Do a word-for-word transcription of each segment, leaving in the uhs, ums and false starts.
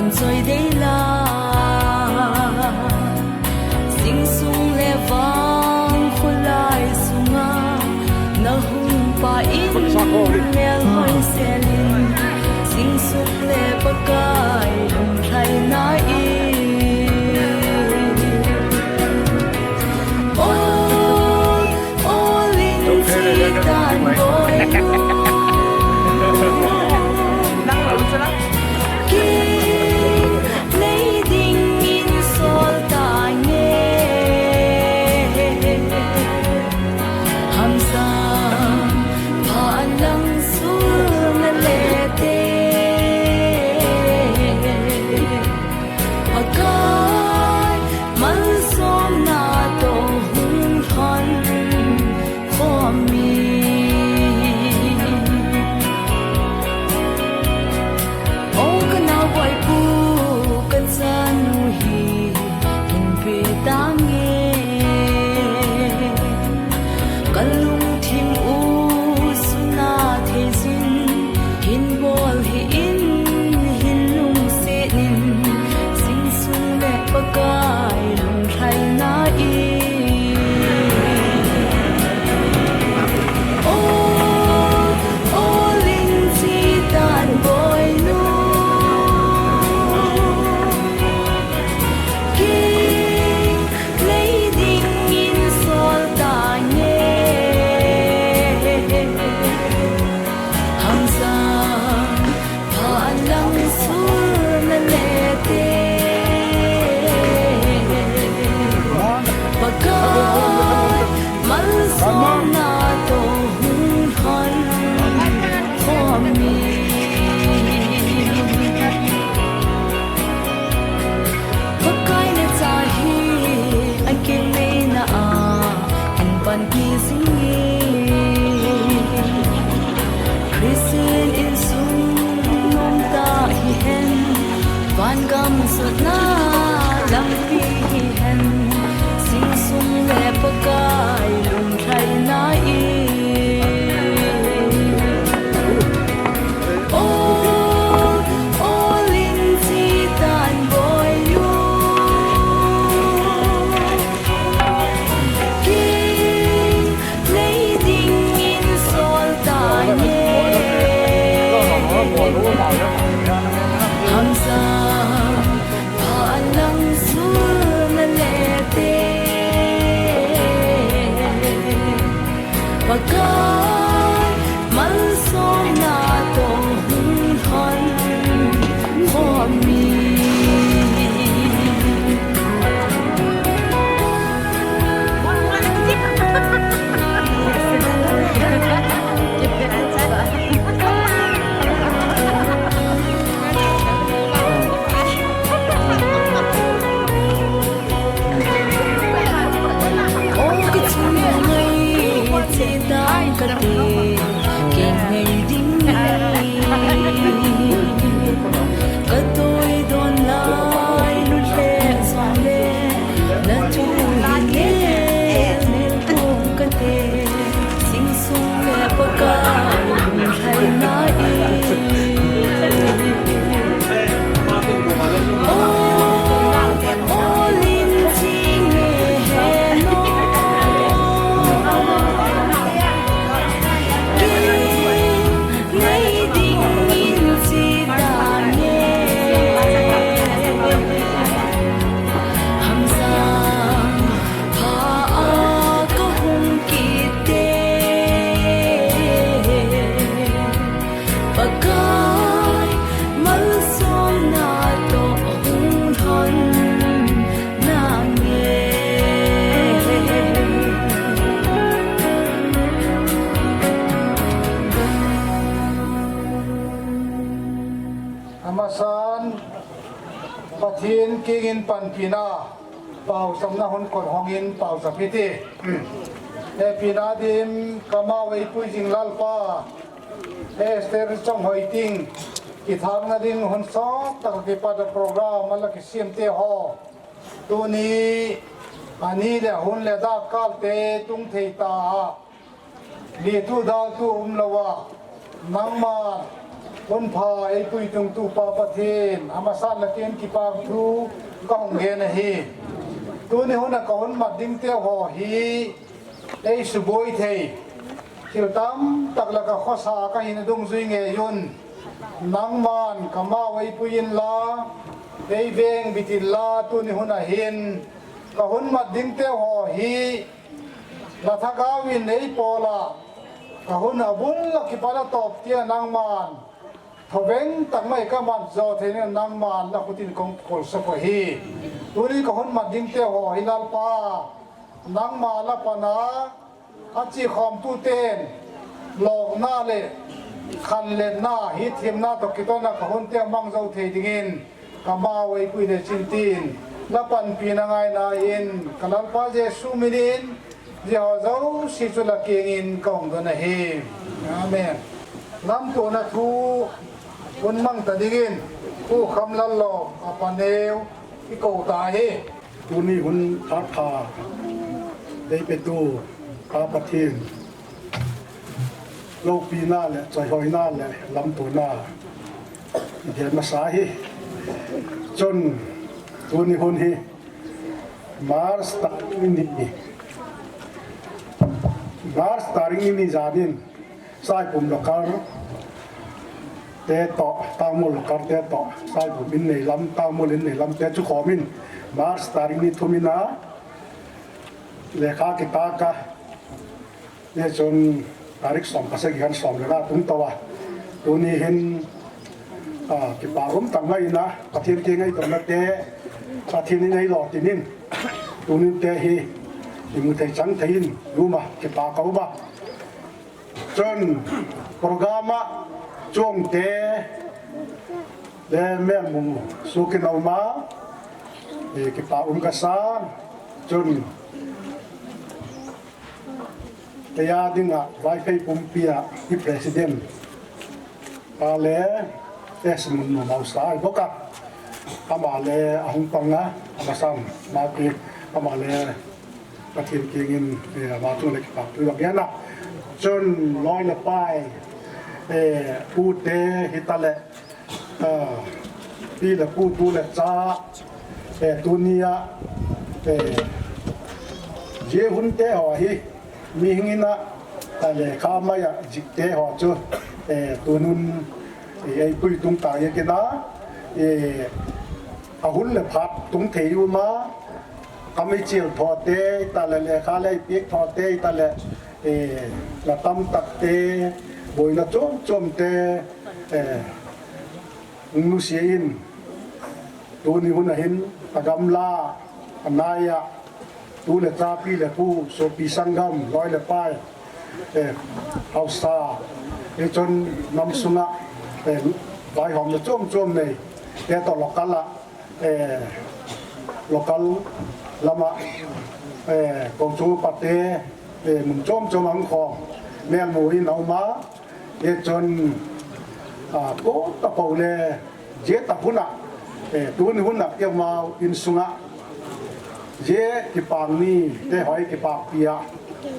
Choi dei la, sing sung le vang khulai sunga, na hung pa in mel hoi selin, sing sung le Pakai lungthai na i. O, o ling chi tan boi lu. Ki nei ding in sol ta nge. Hamsa pha lang sul na le te. Pakai malsomna toh hung lhon khom in. O ka naoboipu ka chanu hi hin pe ta nge. Ka lungthim u suna thei sin hin bol hih in, hin lungset in, sing sung le Pakai lungthai na i. O, o ling chi tan boi lu. Ki nei ding in sol ta nge. Hamsa pha lang sul na le te. Pakai malsomna toh hung lhon khom in. Pakai na cha hi a kei nei na a, an pan ki zing e. Christian insung nom ta hi hen, van gam sutna lampi hi hen, sing sung le Pakai lungthai na i. O, o ling chi tan boi lu. Ki nei ding in sol ta nge. Hamsa pha lang sul na le te. Pakai malsomna toh hung lhon khom in. O ka chung ngai che ta ka te, kei ngai ding e. Ka toi don lai lu le song le, na tu hi le, ne tu ka te, sing sung le Pakai lungthai na i. O, o ling chi nge he no. Ki nei ding in chi ta nge. Hamsa pha a ka hung kit te. Pakai malsomna toh hung lhon na nge. Amasan, Pathen kiang in panpina, pausamna hun kon hong in pausam hite. Hepina dim, kamau eipui jing Lalpa, Esther Chonghoi Ting, kithangna ding hun sot tah kipat a program ala kisem te ho. Tuni, ani le hun le dak kal te tung thei ta a. Litu daltu umlou a, nangma Hun pha eipui tungtu Pa Pathen, amasan a ken kipah thu kahung gen ahi. Tuni hun a kahung mat ding teu ho hi, ei suboi thei. Thil tamtak la ka khosa ka hin adung jui nge yun. Nangman kamau eipui inla, ei vengbit inla tuni hun a hin. Kahung mat ding teu ho hi, la thagau in ei pola, kahung abul la kipat a top tia nangman. Thoveng tak mai kamat jo theina nangman la khutin kong kolsa ko hi. Tuni kahung mat ding teu ho hi Lalpa. Nangma la pana, achi khom tu ten, lokna le, khanletna, hithemna to kitona kahung tia mang jo thei dingin, kamau eipui le chin tin, la panpina ngaina in, ka Lalpa Jesu minin, Jehovah Jesu chu la kengin kahung don ahi. Amen. Lamtona thu, hun mang ta dingin, Pu Khamlal lo, a paneu, i ko ta hi. Tuni hun phat pha, ei petu, Pa Pathen, lopina le, chaihoina le, lamtona, i gen masa hi. Chun, tuni hun hi, March tarik ni, March tarik ni ni janin, Saipum local te to, Tangmol local te to, Saipum in nei lam, Tangmol in nei lam te chu khomin, March tarik ni thum in a, lekha kitah a, le chun tarik som pasagi khan som le nga tung to a. Tuni hin, a, kipa um tak mai in a, Pathen kiang a i tona te, Pathen in ei lo tinin, tuni te hi, i mu thei chang thei in, luma, kipa ka uma. Chun, program a chuang te, le melmu sukin a uma, e, kipa um kasa, chun, Kei a dinga Vaiphei pumpi a i president pa le S. Munnom Haosa ahi bok a. Ama le ahung pang a, ama sam, ama pi, ama le Pathen kiang in, eh, ama chung le kipathu a gen a. Chun loi le pai, eh, u te hita le, Ah, pi le pu tu le cha, eh, tuni a, eh, je hun te ho hi, mihing in a, a lekha mai a jik te ho chu, eh, tuni hun, eh, eipui tung ta ye kina, eh, a hun le phat tung thei u ma, ka mi chil tho te, ta le lekha le eipik tho te, ta le, eh, la tam tak te, boina chom chom te, eh, Hung nusia in, tuni hun a hin, a gamla, a nai a, tu le cha pi le pu, sopi sanggam, loi le pai, eh, haosa, eh, chun nam sunga, eh, vaihomna chom chom nei, te to local a, eh, local lama, eh, kochupa te, eh, mun chom chom a hung khom, melmu in a um a, Hichun, a, po tapo le, je ta hun a, eh, tuni hun a, keima insunga, je kipang ni, te hoi kipakpi a,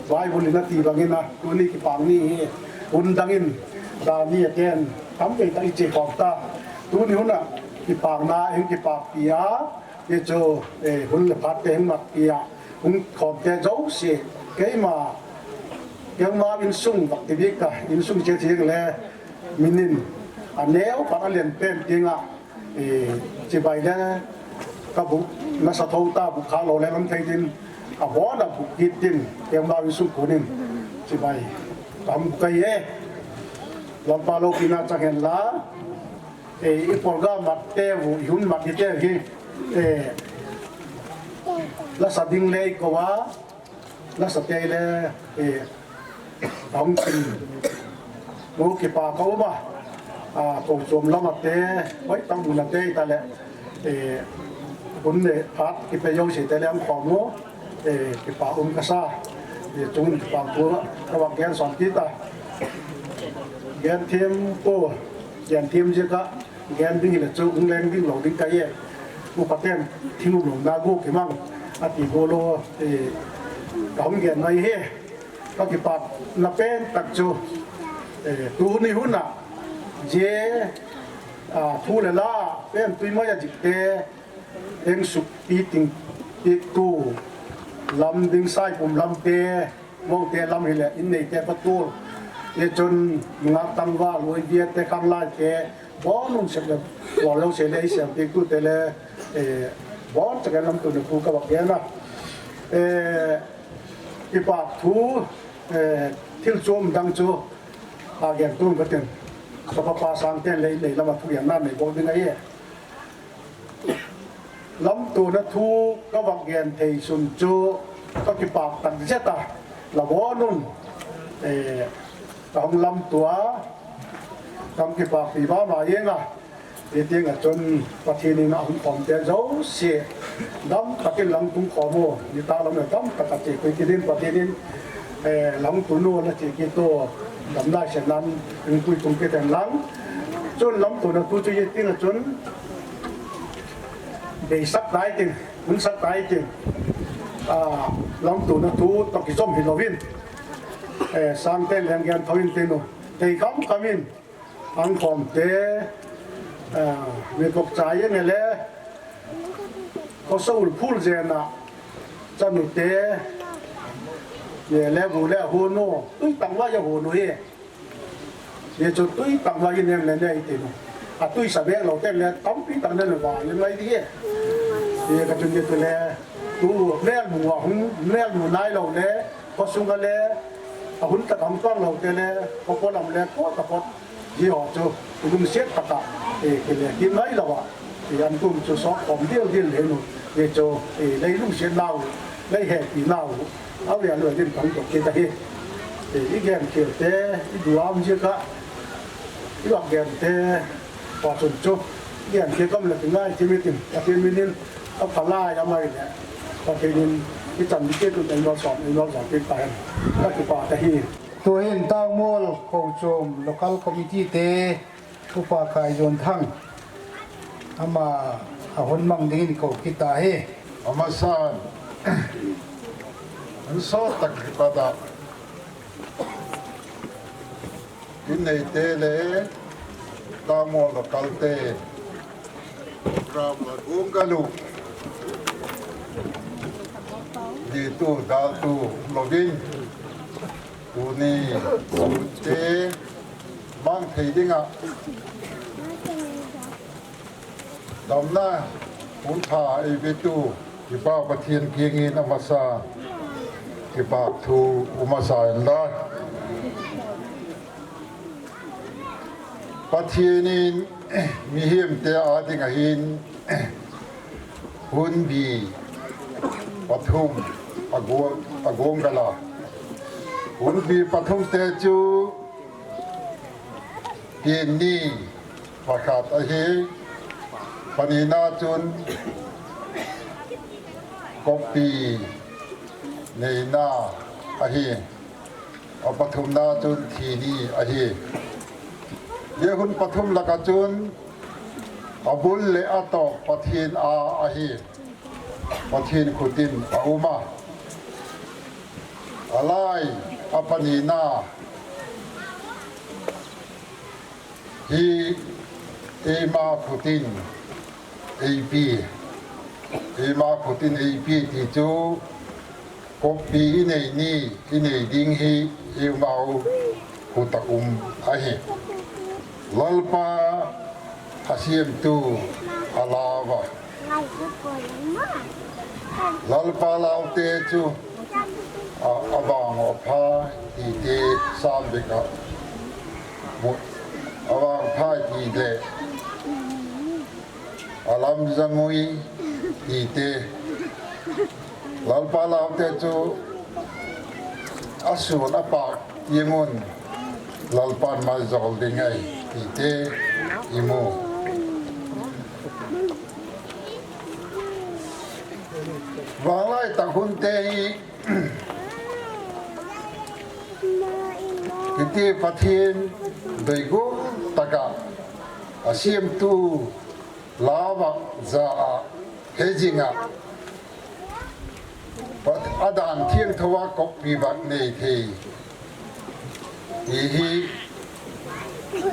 Bible in a ti bangin a, tuni kipang ni hi, hun dangin, dani a ten, tam kei ta i che khom ta, tuni hun a, kipang na, in kipakpi a, Hichu, eh, hun le phat te hung mat pi a, hung khom te jouse, keima, keima insung vak ti bik a, insung che che le, minin, a neo pat a lian pen ting a, eh, chibai le, ka bu, na sa tho ta bu kha lo le lam thei din, a bon a bu kit din, keima insung kunin, chibai, tam kai e, lampa lo pina chang hen la, Eh, i program mat te u, i hun mat hi te hi, eh, la sa ding le i ko a, la sa te le, eh, hong tin, mu kipa ka um a, a, ko chom lam a te, hoi tang mun a te i ta le, eh, hun le phat kipe jouse te le hong khom u, eh, kipa um ka sa, eh, chungun kipa thu, ka va gen som kit a. Gen thim po, gen thim jeh ka, gen ding le chu, hung leng ding lo ding ka ye. Upa ten, thing um lo na gu kimang, a ti gu lo, eh, ka hung gen nai he. Ka kipa na pen tak chu, eh, tuni hun a, Jeh a thu le la pen tui mai a jik te, eng suk pi ting pi tu lam ding Saipum lam te, Mong te lam hi le in nei te pa tu. Ye chun ngak tang va lui bia te khang lai te, bon un sep le, bon lo se le, i sem pi tu te le, eh, bon chak lam tu ne ku ka bak ya na. Eh, Kipak thu, eh, thil chom dang chu, a gen tum ka tin. Ka pa pa sang ten lei, lei lama thu yan na nei bol ding a ye. Lamtona thu ka vak gen thei sun chu, ka kipak tak zet a, la bon un, eh, ka hung lamtua, kam kipak pi ba ma yeng a. Hiti nga chun Pathen in a hung khom te jouse, dam takin lang tung khom u, ni ta lam le dam tak a che koi ki din Pathen in, eh, lang tu nu la che ki to, dam lai se nan, ring pui tung ki ten lang. Chun lamtona thu chu hiti nga chun, bei sak tai tin, hun sak tai tin, ah, lamtona thu to ki zom hi lovin, eh, sang ten leng gen tho in tin u, tei kham kham in, Ang khom te, ah, mi kok chai nge le, ko so ul phul zen a, chanu te, nge le bu le hu nu, tui tang va ya hu nu hi. Ye chu tui tang va in nem le nei ti nu. A tui sa bek lo ten le, tampi tang le le va, le mai di ye. Ye ka chun ye tu le, tu mel mu a hung, mel mu nai lo le, Khosung a le, a hun tak a hung pang lo te le, ko ko lam le, ko ta pot, ji ho chu, i lungset tak a, e, ki le, ki ngai lo a, e, an kum chu sok khom dil dil le nu, e, chu, e, lei lungset nau, lei happy nau, a ve a lu din pang to ki ta hi, e, i gen khel te, i duam ji ka, i vak gen te, Pa chun chu, gen te kam le ki ngai ti mi tin, ka ti mi nin, a phalai a mai le, ka ti nin, i chan mi te tu te lo som, i lo som ti pa hen, ka ti pa ta hi. Tu hin Tangmol Kochom Local Committee te, Upa Kaijon Thang, ama a hun mang ding in ko kita hi. Amasan, an so tak ki pa ta. Inneite le Tangmol Local te, Ram la gung galu, di tu dal tu lovin, tuni te mang thei dinga, Damna hun pha ei ve tu, kipa Pathen kiang in amasa, kipa thu umasa in la. Pathen in mihem te a ding ahin, hun bi pathum a gong, a gong gala. Hun bi pathum te chu, Pen ni pakhat ahi, panina chun koppi neina ahi, a pathumna chun thi ni ahi. Ye hun pathum laka chun a bul le a tawp Pathen a ahi. Pathen khutin a um a, a lai a panina hi eima khutin eipi, eima khutin eipi ti chu, koppi i nei ni, i nei ding hi eimau khut a um ahi. Lalpa a siamtu a lau a, Lalpa laute chu a, a vang a pha tite Sam bik a mu, a vang pha ti le, a lam zangui tite, Lalpa laute chu a sun a pak tiang un Lalpan maljol ding ahi tite i mu. Vanglai tak hunte hi hiti Pathen doigol taka a siamtu lau a ja a hejing a, a dan thiangtho a koppi bak nei thei ti hi, hi,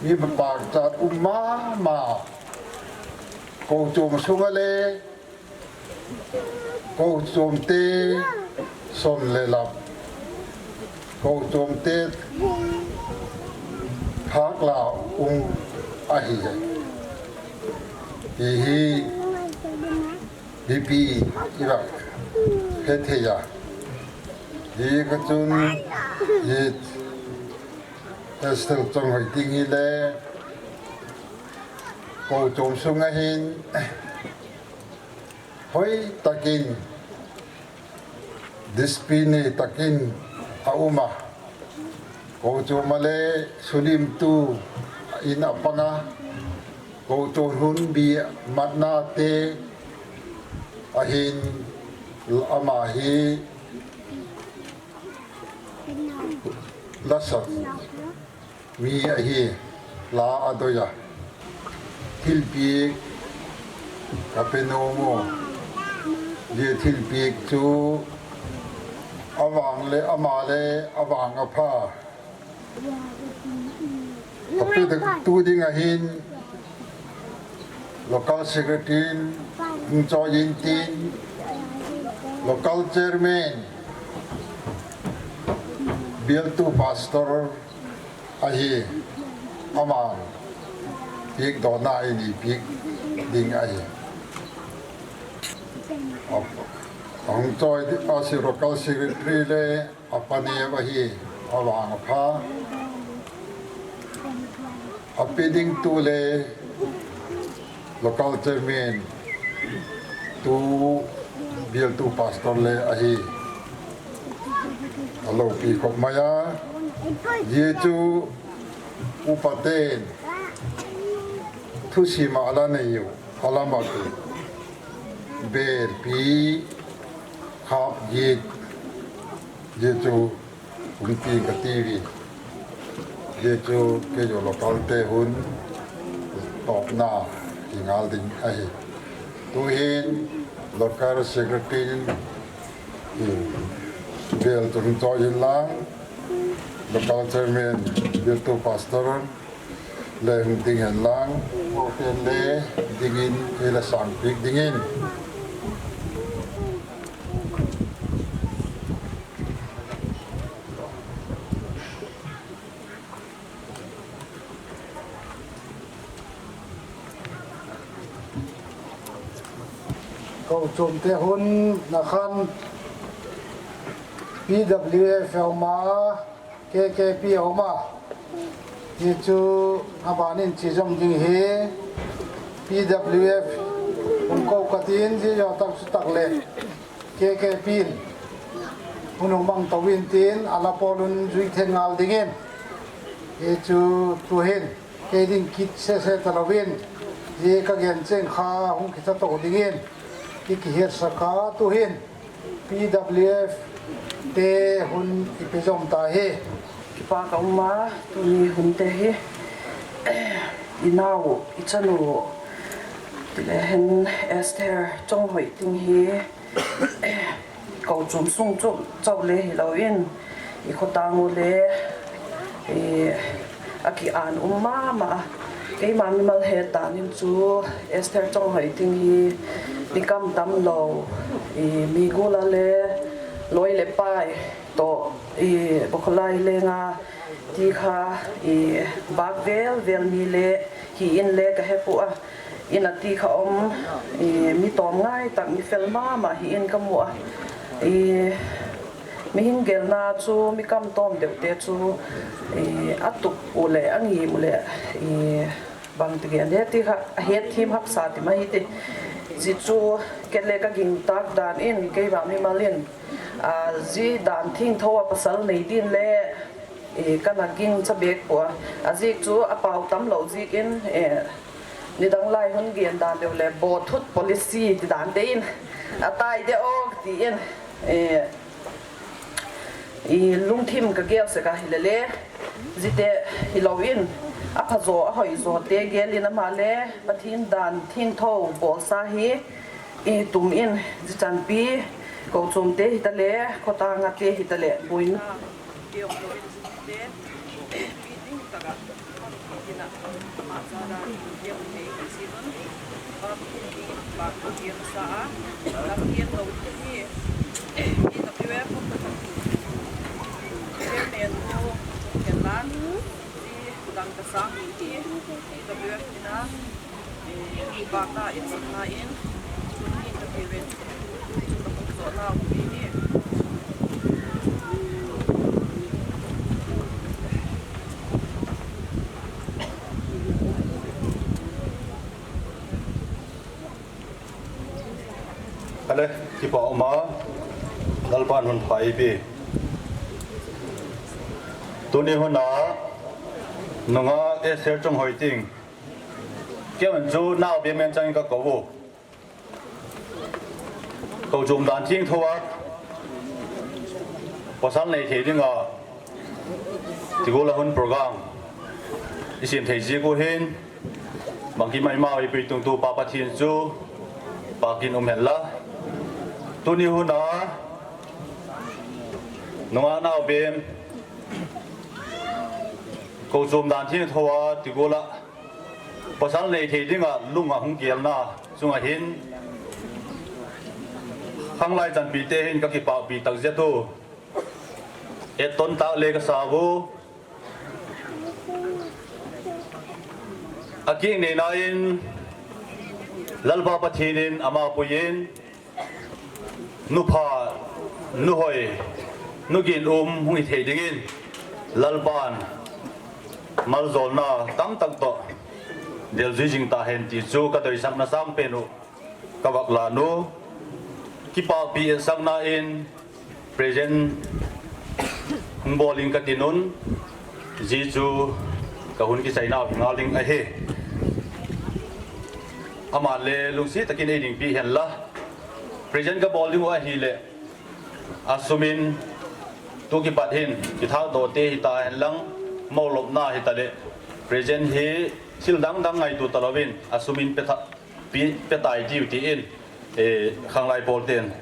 mi pangchat um mama. Kochom sunga le kochomte som le lap, kochomte thakla um ahi. Hihi mipi iva hethei a. Hi kachun hi Esther Chonghoi ding hile, kochom sunga hin hoitakin, discipline takin auma. Kochom a le sulimtu in apanga, kochom hunbi matnate ahin, ama hi lasa mi ahi, la adoiya. Thilpik kape nom u. Ye thilpik chu avang le ama le avang apha. Ape tu ding ahin local secretary in choi in tin, local chairman, bialtu pastor ahi, ama pik dona ini pik ding ahi. Ahung choi di, asi local secretary le apane ahi, avang apha. Ape ding tu le local chairman, tu bialtu pastor le ahi. Alopi khop maiya. Ye chu upaten thusima ala neiyu, ala matu. Belpi khap ye, ye chu umpi kati uve. Ye chu keiho local te hung topna kingal ding ahi. Tuhin local secretary in, hmm, bel tu hung choi in lang, local chairman, bialtu pastor le hung ding hen lang, open le dingin, ila sang pik dingin. Kochom te hung na khan P W F a um a, K K P a um a. Ti chu aban in chi jong ding hi P W F hung ko katin, ji jo tak chu tak le K K P in hung mang to in tin, ala pol un jui theng ngal dingin. Ti chu tuhin kei ding kit sese ta louvin, ji ka gen cheng kha hung kitha to dingin, ki kihet saka tuhin P W F te hung ipi jom ta hi. Kipa ka um a, tuni hung te hi. I nau, i chanu, tile hen Esther Chonghoi ding hi. Kochom sung chu chau le hilou in, i khotang u le, i, aki an um mama a. Keima mimal het dan in chu Esther Chonghoi ding hi mi kam tam lou, i, mi gula le loi le pai to, i, bokholai le nga ti kha, i, bak vel vel mi le hi in le ka hepu a. In a ti kha um, i, mi tom ngai tak, mi fel mama hi in ka mu a. I, mihem gelna chu, mi kam tom deuh te chu, i, a tup u le, a ngim u le, i, bang ti gen de ti kha, a het thim haksa ti ma hi ti. Ji chu, kei le ka ging tak dan in, keima mimal in, a, ji dan thingtho a pasal nei din le, E, kana ging cha bek poi. Ajeh chu apao tam lou jeh in, e, nidang lai hung gen dan deuh le, bothut policy ti dan te in, atai de o ti in, e, i lungthim ka gel sek a hile le, jite hilou in, apha jo, ahoi jo te gel in ama le, Pathen dan thingtho bolsa hi, i tum in, jichanpi, kochom te hita le, khotang a te hita le, boina. Keu lo in sute, i ding taka, Ama jana, T W F Chairman Pu Khenlan, Dangkasang hi T W F mina, eh, bata in sanga in, in the parents, in the home zone now, in. Ale, kipa uma, Lalpan hun pha eipe. Tuni huna, nunga Esther Chonghoi Ting. Keiman chu nao bia men chang ka kou. Kochom dan theng thoa, pasal nei thei dinga, Tigol a hun program i sem thei jeh u hin, bangkim a i mao i pui tung tu Pa Pathen chu, pakin um hen la. Tuni huna, nunga nao bem, kochom dan theng thoa, Tigol a, pasal nei thei dinga, lunga hung gelna, chunga hin, khanglai chanpi te hin ka kipahpi tak jeh u, et ton tak le ka sa u, a kingneina in, Lalpa Pathen in ama puiyin, nupha, nuhoi, nugin um hung hi thei dingin, Lalpan, maljolna tamtak toh, del jui jing ta hen ti chu ka doisakna sangpen u, ka vak la nu, kipahpi etsakna in, present hung bol in ka ti nun, jeh chu ka hun kichai nau hi ngal ding ahi. Ama le lungset takin ei dingpi hen la. Present ka bol ding u ahile, a sum in tu kipat hin, kithah doh te hita hen lang, mo lopna hita le, present hi thil dang dang ngaitu ta louvin, a sum in pe tha, pe, pe tai tiu tin, eh, khanglai pol ten,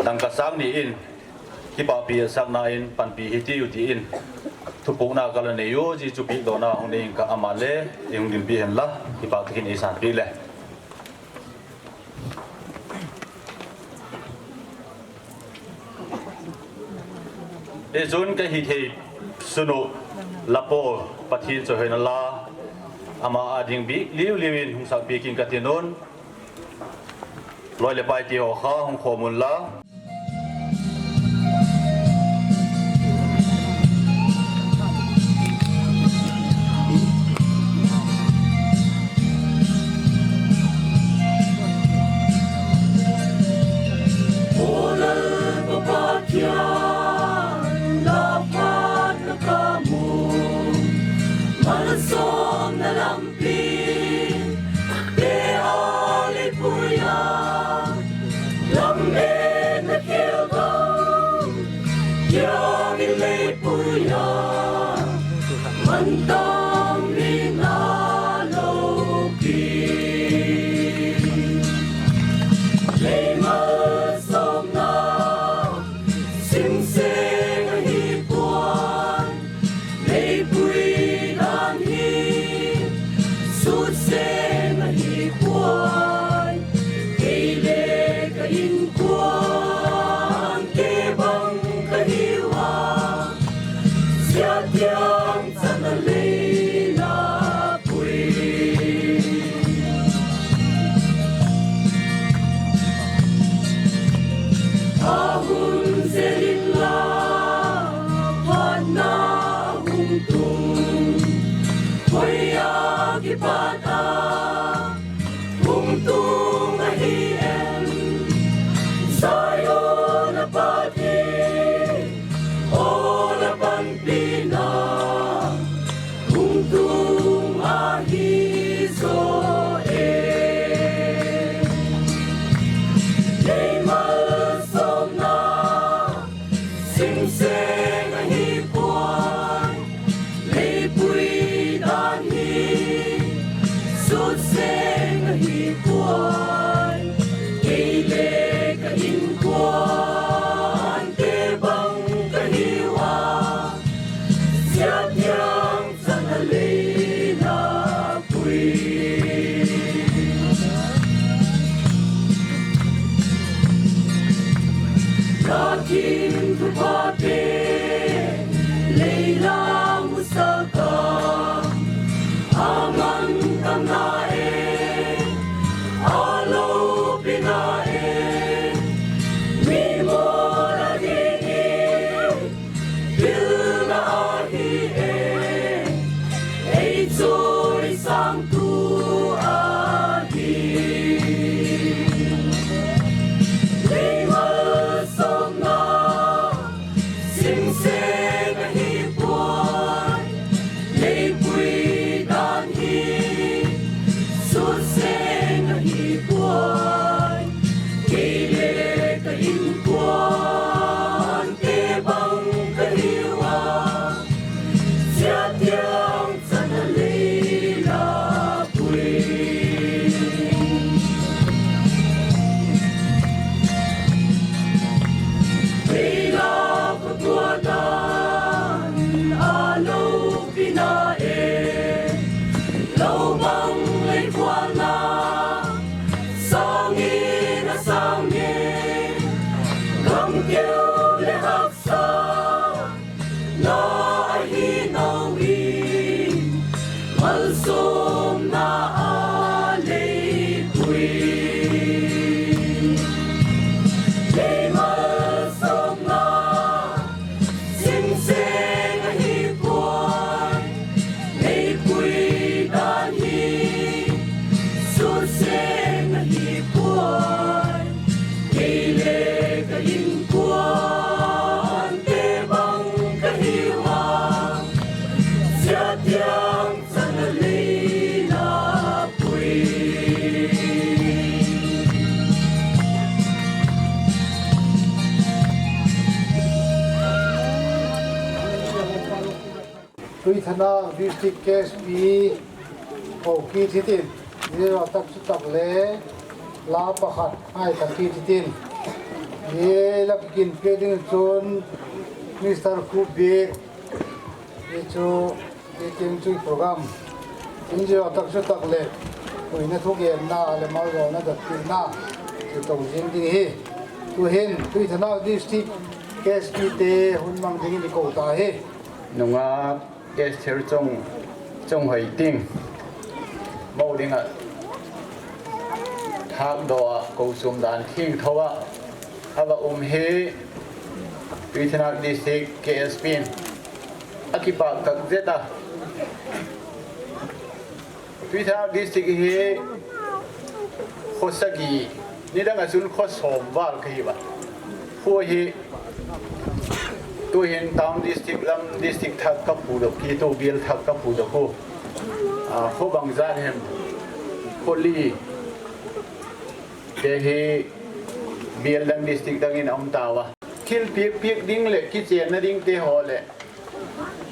Dangkasang ni in, kipahpi etsakna in, panpi hi tiu tin, thupukna ka la nei u, jeh chu pehdohna hung nei in ka ama le, ei hung dingpi hen la, kipa takin ei sanpi le. Ijun ka hi thei sunu lapo Pathen chu hoina la ama a ding bik liu liu in hung sakpi kin ka ti nun. Loi le pai ti ho kha hung khom un la. Pathen thuphate leilang musaka, aman tamna e, alopina e, mimona dini pilna ahi e, ei choi sangtu ahi. Leimal somna, simseng ahi poi, leipui dan hi, sutseng ahi poi, kei le ka inkuan te bang ka hiu a, sia tiang chan a lei la pui. Lei la pui tua dan a lo pina e, lo bang lei kual na, sang in a sang e, gam keu le haksa na ahi nau in, malsomna a leipui. Leimal somna, simseng ahi poi, leipui dan hi, sutseng ahi poi, kei le ka inkuan te bang ka hiu a, sia tiang chan a lei la pui. Tuithanao District K S P ko kit hitin, ni tak chu tak le la pakhat ai tak kit hitin. Ni la kin pe ding chun Mister Khubik, ni chu Meeting chu program. Injo tak chu tak le. Puina thugenna le maljaona datpina chu tong jing ding hi. Tuhin, Tuithanao District K S P te hun mang ding in i kou ta hi. Nungak Esther Chong, Chonghoi Ting. Mo ding a. Thak do a, kou sum dan thing tho a. Ava um hi Tuithanao District K S P in a kipak tak zet a. Tuithanao District hi kho sagi, nidang a chun kho som val ka hi va. Kho hi tuhin Town District lam district thak ka pu dok, ki tu bial thak ka pu dok u. A, kho bang zat hem, kho li, te hi bial dang district dang in a um ta va. Thil piak piak ding le kichenna ding te ho le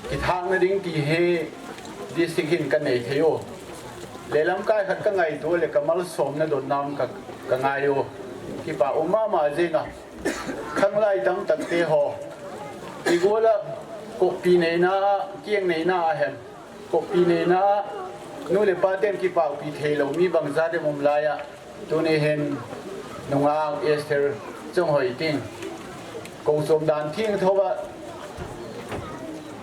kithakna ding ti hi district hin ka nei thei u. Le lamkai khat ka ngaito le ka malsomna donna um ka, ka ngai u. Kipa um mama jing a. Khanglai tam tak te ho. Igol a kopi neina, kiang neina a hem. Kopi neina, nu le pa ten kipakpi thei lo mi bang zat em um lai a. Tuni hin Nungak Esther Chonghoi Ting. Kou sum dan thing tho a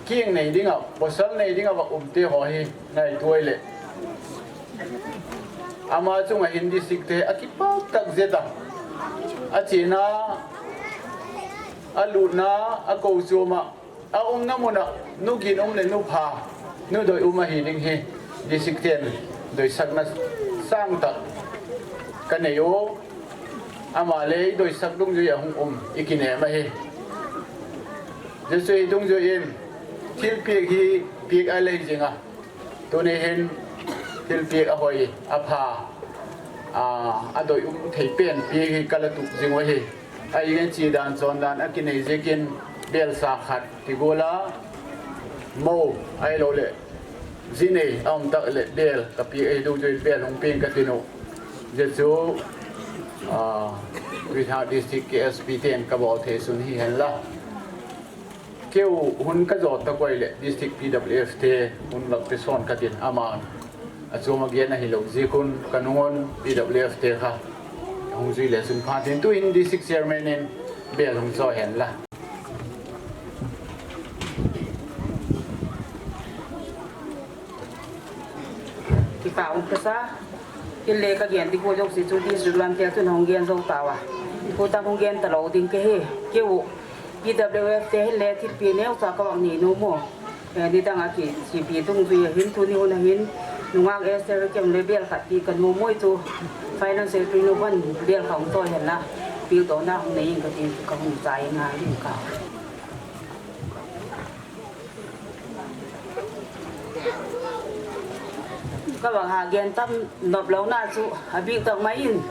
kiang nei ding a, pasal nei ding a va um te ho hi ngaito le. Ama chunga hin district te a kipak tak zet a. A chena, a lutna, a kou sum a. A umna mun a, nu gin um le nu pha, nu doi um ahi ding hi, district ten doisakna sang tak ka nei u, ama le i doisak dungjui a hung um, i kinem ahi. Jesu hi dungjui in, thil piak hi piak a lei jing a. Tuni hin thil piak a hoi, a pha, a, a doi um thei pen piak hi ka la tup jing u ahi. Ahin chi dan chon dan a kinei ziakin bel sa khat ti gol a mo ai lo le zinei a um tak le bel ka piak ahi, dungjui bel hung piak ka ti nu. Jesu, a, Tuithanao District K S P ten ka bol thei sun hi hen la. Keu hun ka jot ta koi le District P W F te hun lak te son ka tin ama a chom a gen ahi lo ziak un ka nung un P W F te kha hung zui le sun pha tin tuin District Chairman in Bel hung cho hen la. Kipa um kasa. Kile ka gen di ko jong si chu di su lam te chun hung gen zo ta wa. Ko ta hung gen ta lo ding ke he. Ke u. P W F te hin le thil pi neu cha ka wang ni nu mo. Eh, ni dang a ki, ki pi tung zui a hin tu ni hun a hin. Nungak Esther kem le bel khat pi kan mu moi chu. Finance Secretary nu van bel khat hung to hen la. Pi to na hung nei in ka tin ka hung chai na lim ka. Ka bang ha gen tam nop lo na chu, a bik tak mai in.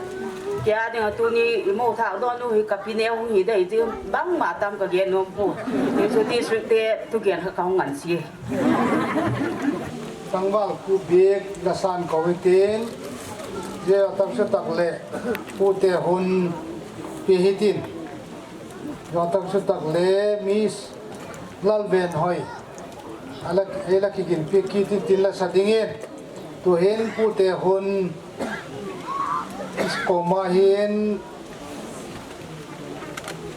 Kia ding a tu ni i mo thak don u hi ka pi neu hung hi dei ti bang ma tam ka gen nom pu. Ni chu district te tu gen ka hung ngan si. Tangval Kubik la san ko hitin. Je tak se tak le. Pu te hun pi hitin. Jo tak se tak le Miss Lalvenhoi. Ala, ela ki gin pi ki tin tin la sa dingin. Tu hin pu te hun koma hin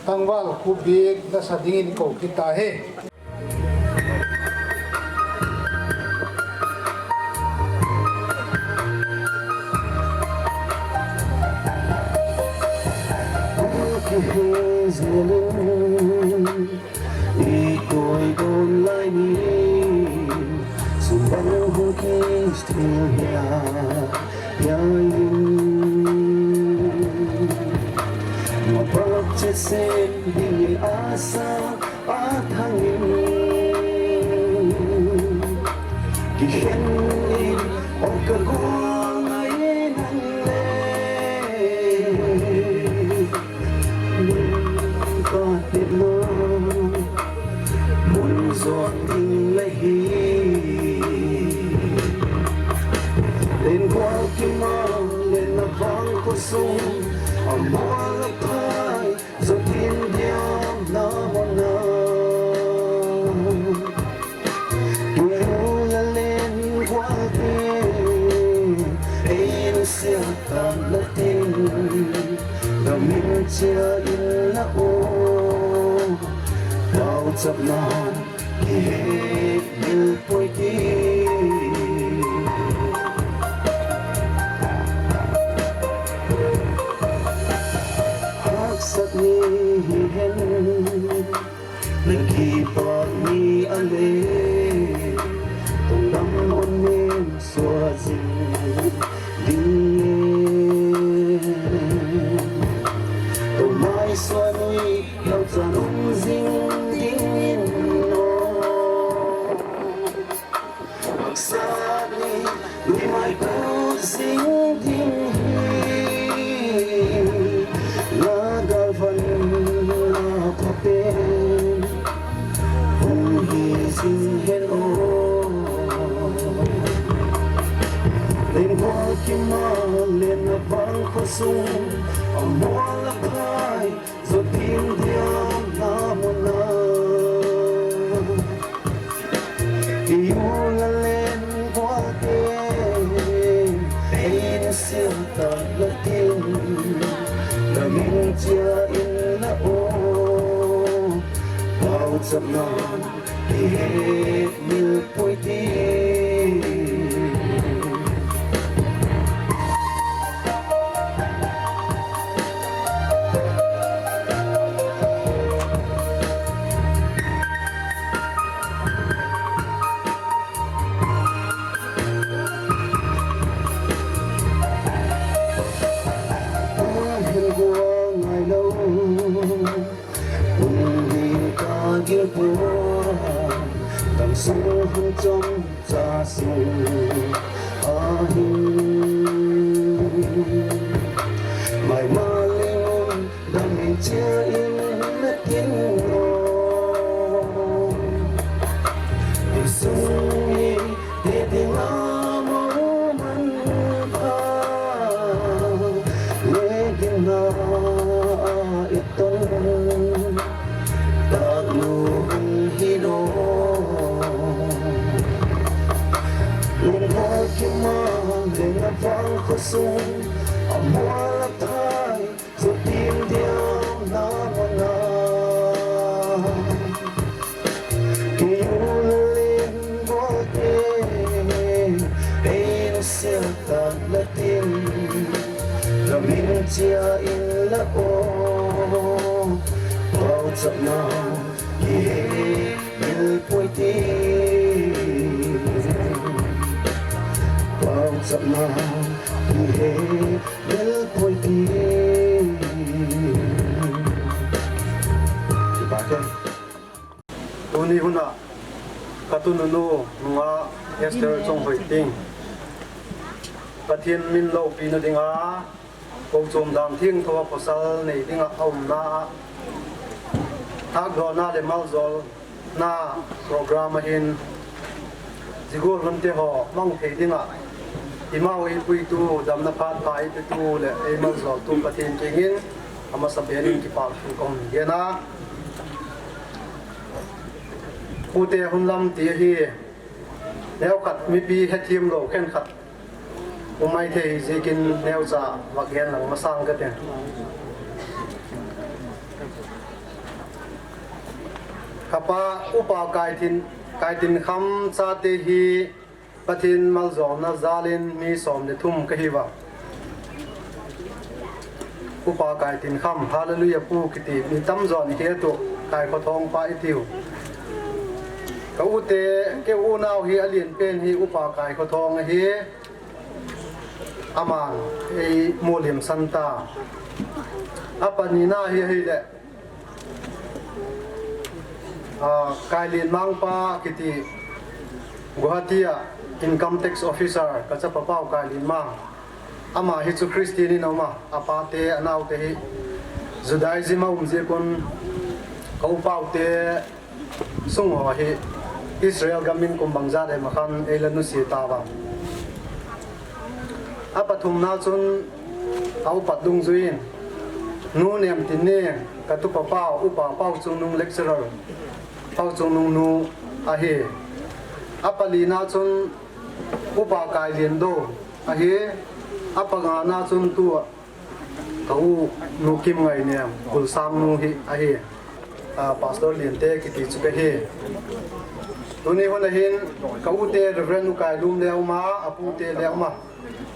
Tangval Kubik la sa dingin ko kita he. Ikoi don lai ni, sumbang hung kis thil hia, hia in. Mabak chet sem dingin asa, athangin. Kikhen in, ot ka gol ngai nang le. Ka te lo, mun zon ding le hi. Len gol ki ma, len na vang ko sung, a mo la pai, zo tin dia na mo na. Yu la len gol te, ei lu sia ta la tin, da min chia in la o, pau chap na. Kihe mil pui ti. Haksat ni hi hen, na kipa ni a le, tong dam on nin sua zing ding. Tong mai sua nui Lou chan um zing ding in o. Haksa ni, ni mai pu zing ding hi. Na galvan na phapen. Hung hi zing hen o. Len bol ki ma len na vang kho sung. A mo la phai. Zo tin dia na mo na. Iu la len gua te. Ein sil ta la tin. La min chia in la o. Pau chap na. Kihe mil pui ti. Ua hin gua ngai lou. Kum ni ka gil pua, dam sung hung chom cha sung a hin. Mai ma ling un dam in chia in na tin lo. Insung ni Te ding a mo man pha, le ding a i ton, tak lu hung hi lo. Lung ho ki ma, le na vang kho sung, a mo la thai, Zo tin dia na mo na. Sia in la o, pau chapna hi he mil poi ti. Pau chapna hi he mil poi ti. Kipa ke. Tuni huna, ka tununu nunga Esther Chonghoi Ting, Pathen min loupina dinga, kochom dan thengtho a pasal nei dinga aumna a, thakdohna le maljolna program ahin, zigol hunte ho mang thei dinga, eimau eipuitu, damna phat pha eipetu le eimaljoltu Pathen kengin, amasa penin kipa thu kahung gen a. Pute hun lam ti hi, neokhat mipi hethem lou khenkhat um maithei ziakin neocha vak gen lang masang kate. Kapa Upa Kaitin, Kaitinkham chate hi Pathen maljolna jalin mi som le thum kahiuva. Upa Kaitinkham, Hallelujah Pu kiti mi tamjon ihet u, Kaikhothong pa itiu. Ka ute, kei unau hi alen pen hi Upa Kaikhothong ahi. Aman eimolem san ta. Apanina hi ahile, ah, Kailenmang pa kiti, Guwahati a Income Tax Officer, ka chapa pau Kailenmang. Ama hi chu Christian in auma, apate, anaote hi Judaism a um ziakun, ka upaute sung ho hi Israel gamin kum bangjat em akhan eila nusia tauva. Apathumna chun, a upat dungjuiyin, Nu Nemtineng, ka tupa pau, Upa Pauchungnung lecturer, Pauchungnung nu ahi. Apalina chun, Upa Kailendou ahi. Apangana chun tua ka u Nu Kimngainem, Kulsang nu hi ahi. Ah, Pastor Lente kiti chu kahi. Tuni hun ahin ka ute Reverend U Kailum le auma, apute le auma.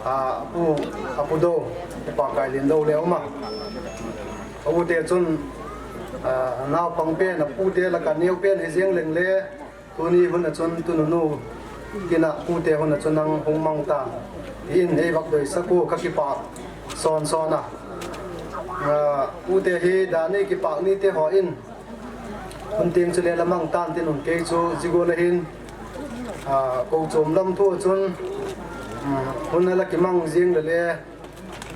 Ah, apu, apu dou, Upa Kailendou le auma. Ka ute chun, ah, naopang pen, apute laka neo pen hijeng lengle, tuni hun a chun tununu kin a pute hun a chun nang hung mang tan, tin eivak doisak u, ka kipa son son a. Ah, pute hi dan a kipa nite hon, hun teng chule la mang tan tin, hun kei chu zigol ahin, ah, kochom lam thu a chun, um, hun a la kimang jing lele,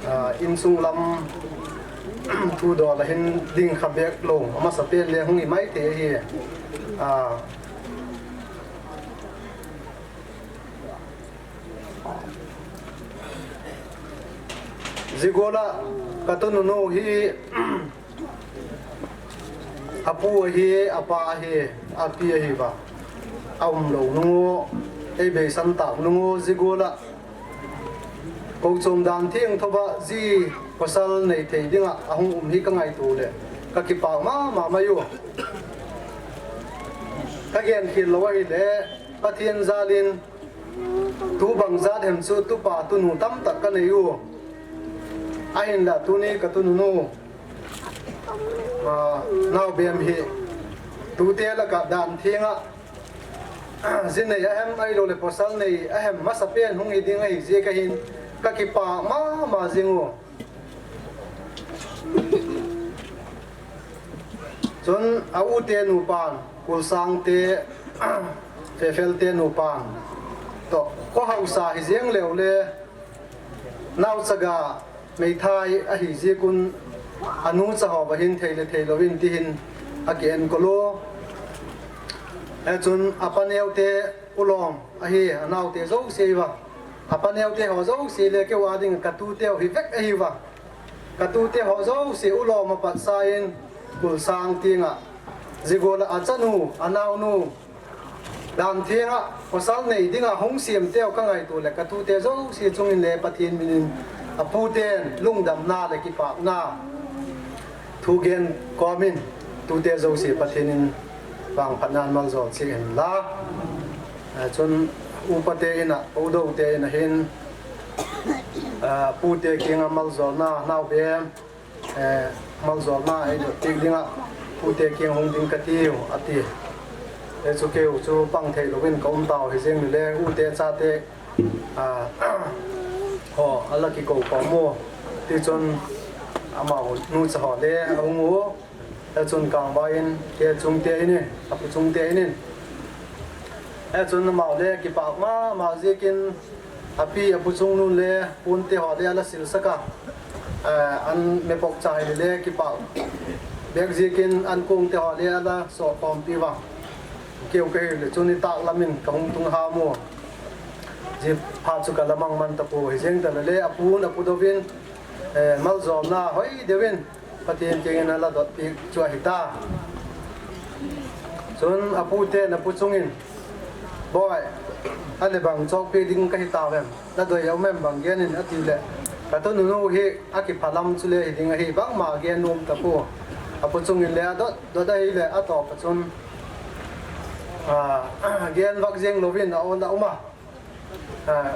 ah, insung lam thudol ahin ding kha bek lou, amasa pen le hung hi maithei ahi. Ah, zigol a ka tununu hi, apu ahi, apa ahi, api ahiuva, aumlou nungu, eibeisan tah nungu, zigol a kochom dan thengtho a ji pasal neithei dinga ahung um hi ka ngaito le ka kipa mama mai u. Ka genkhel lou ahile, Pathen jalin, tu bangjat hem chu tupa tunu tamtah ka nei u. Ahinla tuni ka tununu, ah, naobem hi, tute laka dan thenga, ji nei ahem, ahilouleh pasal nei ahem, masa pen hung hi ding ahi jeh a hin ka kipa mama jing u. Chun a ute nupan, Kulsang te, Fefel te nupan toh, kho hausa hi jeng leu le, naochaga meithai ahi jeh un, anu cha ho ba hin thei le thei louvin ti hin aki enkol u. Hichun apa neo te u lom ahi, anaote jouse ahiuva. Apa neo te ho jouse le keu a ding ka tute u hi vek ahiuva. Ka tute ho jouse u lom a pat sa in, Kulsang tinga, zigol a achanu, anaonu, dan thenga pasal nei dinga hung sem teu ka ngaito le ka tute jouse chungin le Pathen minin a puten lungdamna le kipakna thu gen komin tute jouse Pathen in vangphatnan maljol cheh hen la. Eh, chun upa te in a, u dou te in a hin, Ah, pute kinga maljolna, naobem, eh, maljolna eidot pek dinga pute kinga hung ding katiu, ati. Hichu keu chu pang thei louvin kaum tau, hijeng le ute chate, ah, ho, ala kikou khom u. Tichun amanu cha ho le ahung u. Hichun kangvai in, kei chungte in, apu chungte in. Hichun amau le kipak mama jeh in, api apu chungnun le pute ho le ala silsah a. Eh, an mepok chai le kipak. Bek jeh in an kong te ho le ala sokhompi uva. Keu kahi le chun itak lamin kahung tung ham u. Jeh phat chu kala mang man tapoi, hijeng tale le apun apu dovin, eh, maljolna hoi deuvin Pathen kengin ala dot pek chu ahi ta. Chun aputen apu chungin, "Boi, ale bang chok pek ding kahi tauvem? Nadoi aum em bang gen in," ati le, "Katu nunu hi akiphalam chu le hiding ahi, bangma gen nom tapoi." Apu chungin le adot dot ahi le, atoh pa chun, ah, gen vak jeng louvin aum a. Ah,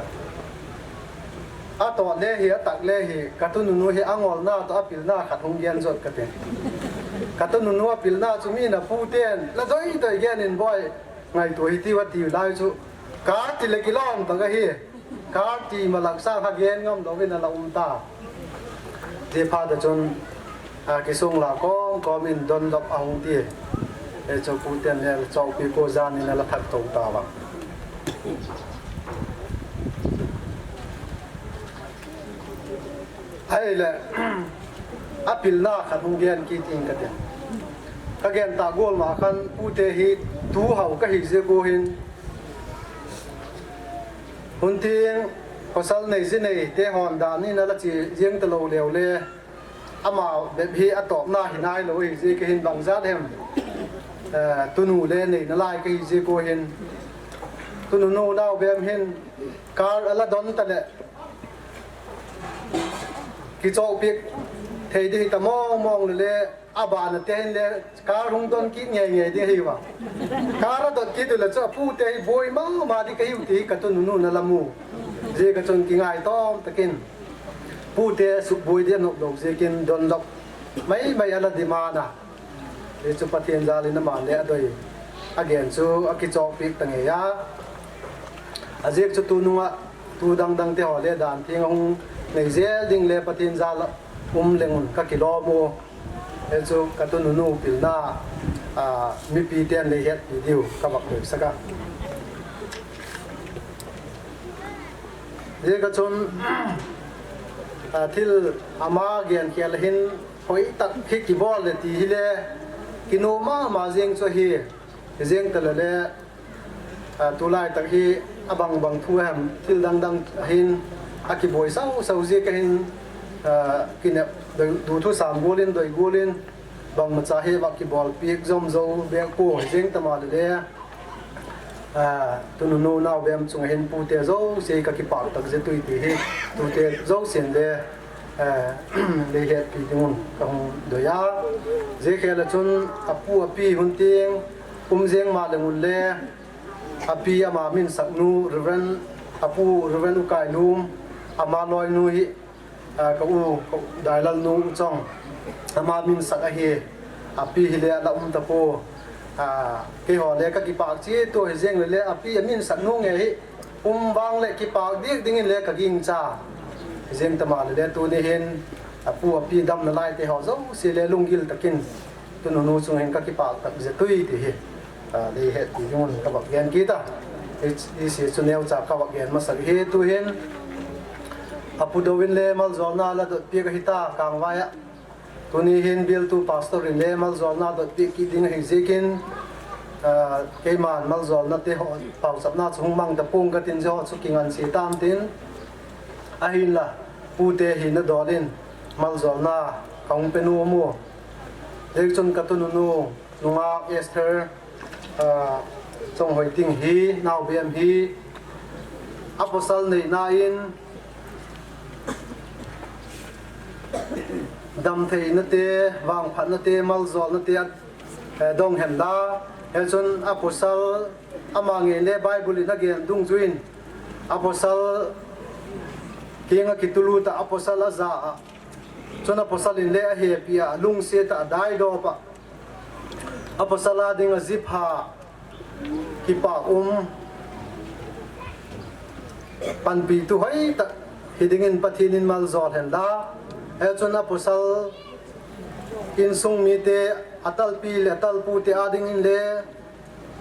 atoh le hi, atak le hi, katu nunu hi angolna toh apilna khat hung gen jot kate. Katu nunu apilna chu mi na puten, nadoi doi gen in boi, ngaito hiti uva ti lai chu. Kati le kilom tah ahi. Kati malak sang kha gen ngam louvin ala um ta. Jeh phat chun, ah, kisung la kom kom in don lop ahung ti. Hichu puten le chokpi ko jan in ala thak tou tauva. Ahile, apilna khat hung gen kit inge kati. Kagen tah gol ma khan pute hi tu hao kahi jeh u hin. Hunting pasal nei ji nei te hon dan in ala che jeng talou leu le. Ama bep hi atopna hi nailou hi jeh kahin bang jat hem. Eh, tunu le nei nalai kahi jeh u hin. Tunu nu naobem hin car ala don tale. Kichok pek thei ding hita mong mong le le. Abana te hin le car hung don kit ngei ngei ding ahi uva. Car adot kit u le chu apute hi boi mama ding kahiu ti hi katu nunu na la mu. Jeh a chun kingai tom takin pute suboi ding anop lou jeh in don lop mai mai ala demand a. Hichu Pathen jal in ama le adoi agen chu akichok pek ta ngei a. Ajeh chu tunung a tu dang dang te ho le dan theng ahung nei jel ding le Pathen jal a um leng un kakilom u. Hichu katu nunu pilna, ah, mipi ten nei hetpi diu kavak doi saka. Jeh a chun, ah, thil ama gen khel hin hoi tak hi kibol le ti hi le kinom mama jeng chu ahi. Jeng tale le, ah, tulai tak hi abang bang thu hem thil dang dang hin akiboi sau sau jeh a hin, ah, kinep doi, du thu sam gol in doi gol in bangma cha hi va kibol pek jom jou bek u jeng tama le le, ah, tununu naobem chung a hin pute jouse kakipak tak jeh u ti hi tute jousen le, eh, lei hetpi ding un kahung doi a. Jeh khel a chun apu api hun ting um jeng ma leng un le api ama min sak nu Reverend, apu Reverend U Kailum, ama loi nu hi, ah, ka u, ka u Dailal nu U Chong, ama min sak ahi. Api hi le ala um tapoi. Ah, keiho le kakipak cheh u hi jeng le le api amin sak nu nge hi um vang le kipak ding ding in le kagingcha. Jeng tama le le tuni hin apu api dam nalai te ho jouse le lunggil takin tununu chung hin kakipak tak jeh u ti hi. Ah, lei hetpi ding un kavak gen kit a. Hiche chu neocha kavak gen masa hi tu hin. Apu dovin le maljolna la dot pek ahi ta kangvai a. Tuni hin bialtu pastor in le maljolna dot pek kit ding ahi jeh in, ah, keiman maljolna te ho pauchapna chu hung mang tapong katin jeh ho chu kingansei tam tin. Ahinla, pute hina dol in maljolna kahung pe nom u. Jeh chun ka tununu, nungah Esther, ah, Chonghoi Ting hi, naobem hi, apasal neina in, damtheina te, vangphatna te, maljolna te, eh, dong hen la. Hichun apasal, ama ngen le Bible in agen dungjuiyin, apasal Henga kitulu ta apostle aja a. Chun apostle in le ahepi a, lungset a adaidoh pa. Apostle a ding ajipha kipa um panpi tu hoi ta hiding in Pathen in maljol hen la. Hichun apostle insung mite atalpi le atalpu te a ding in le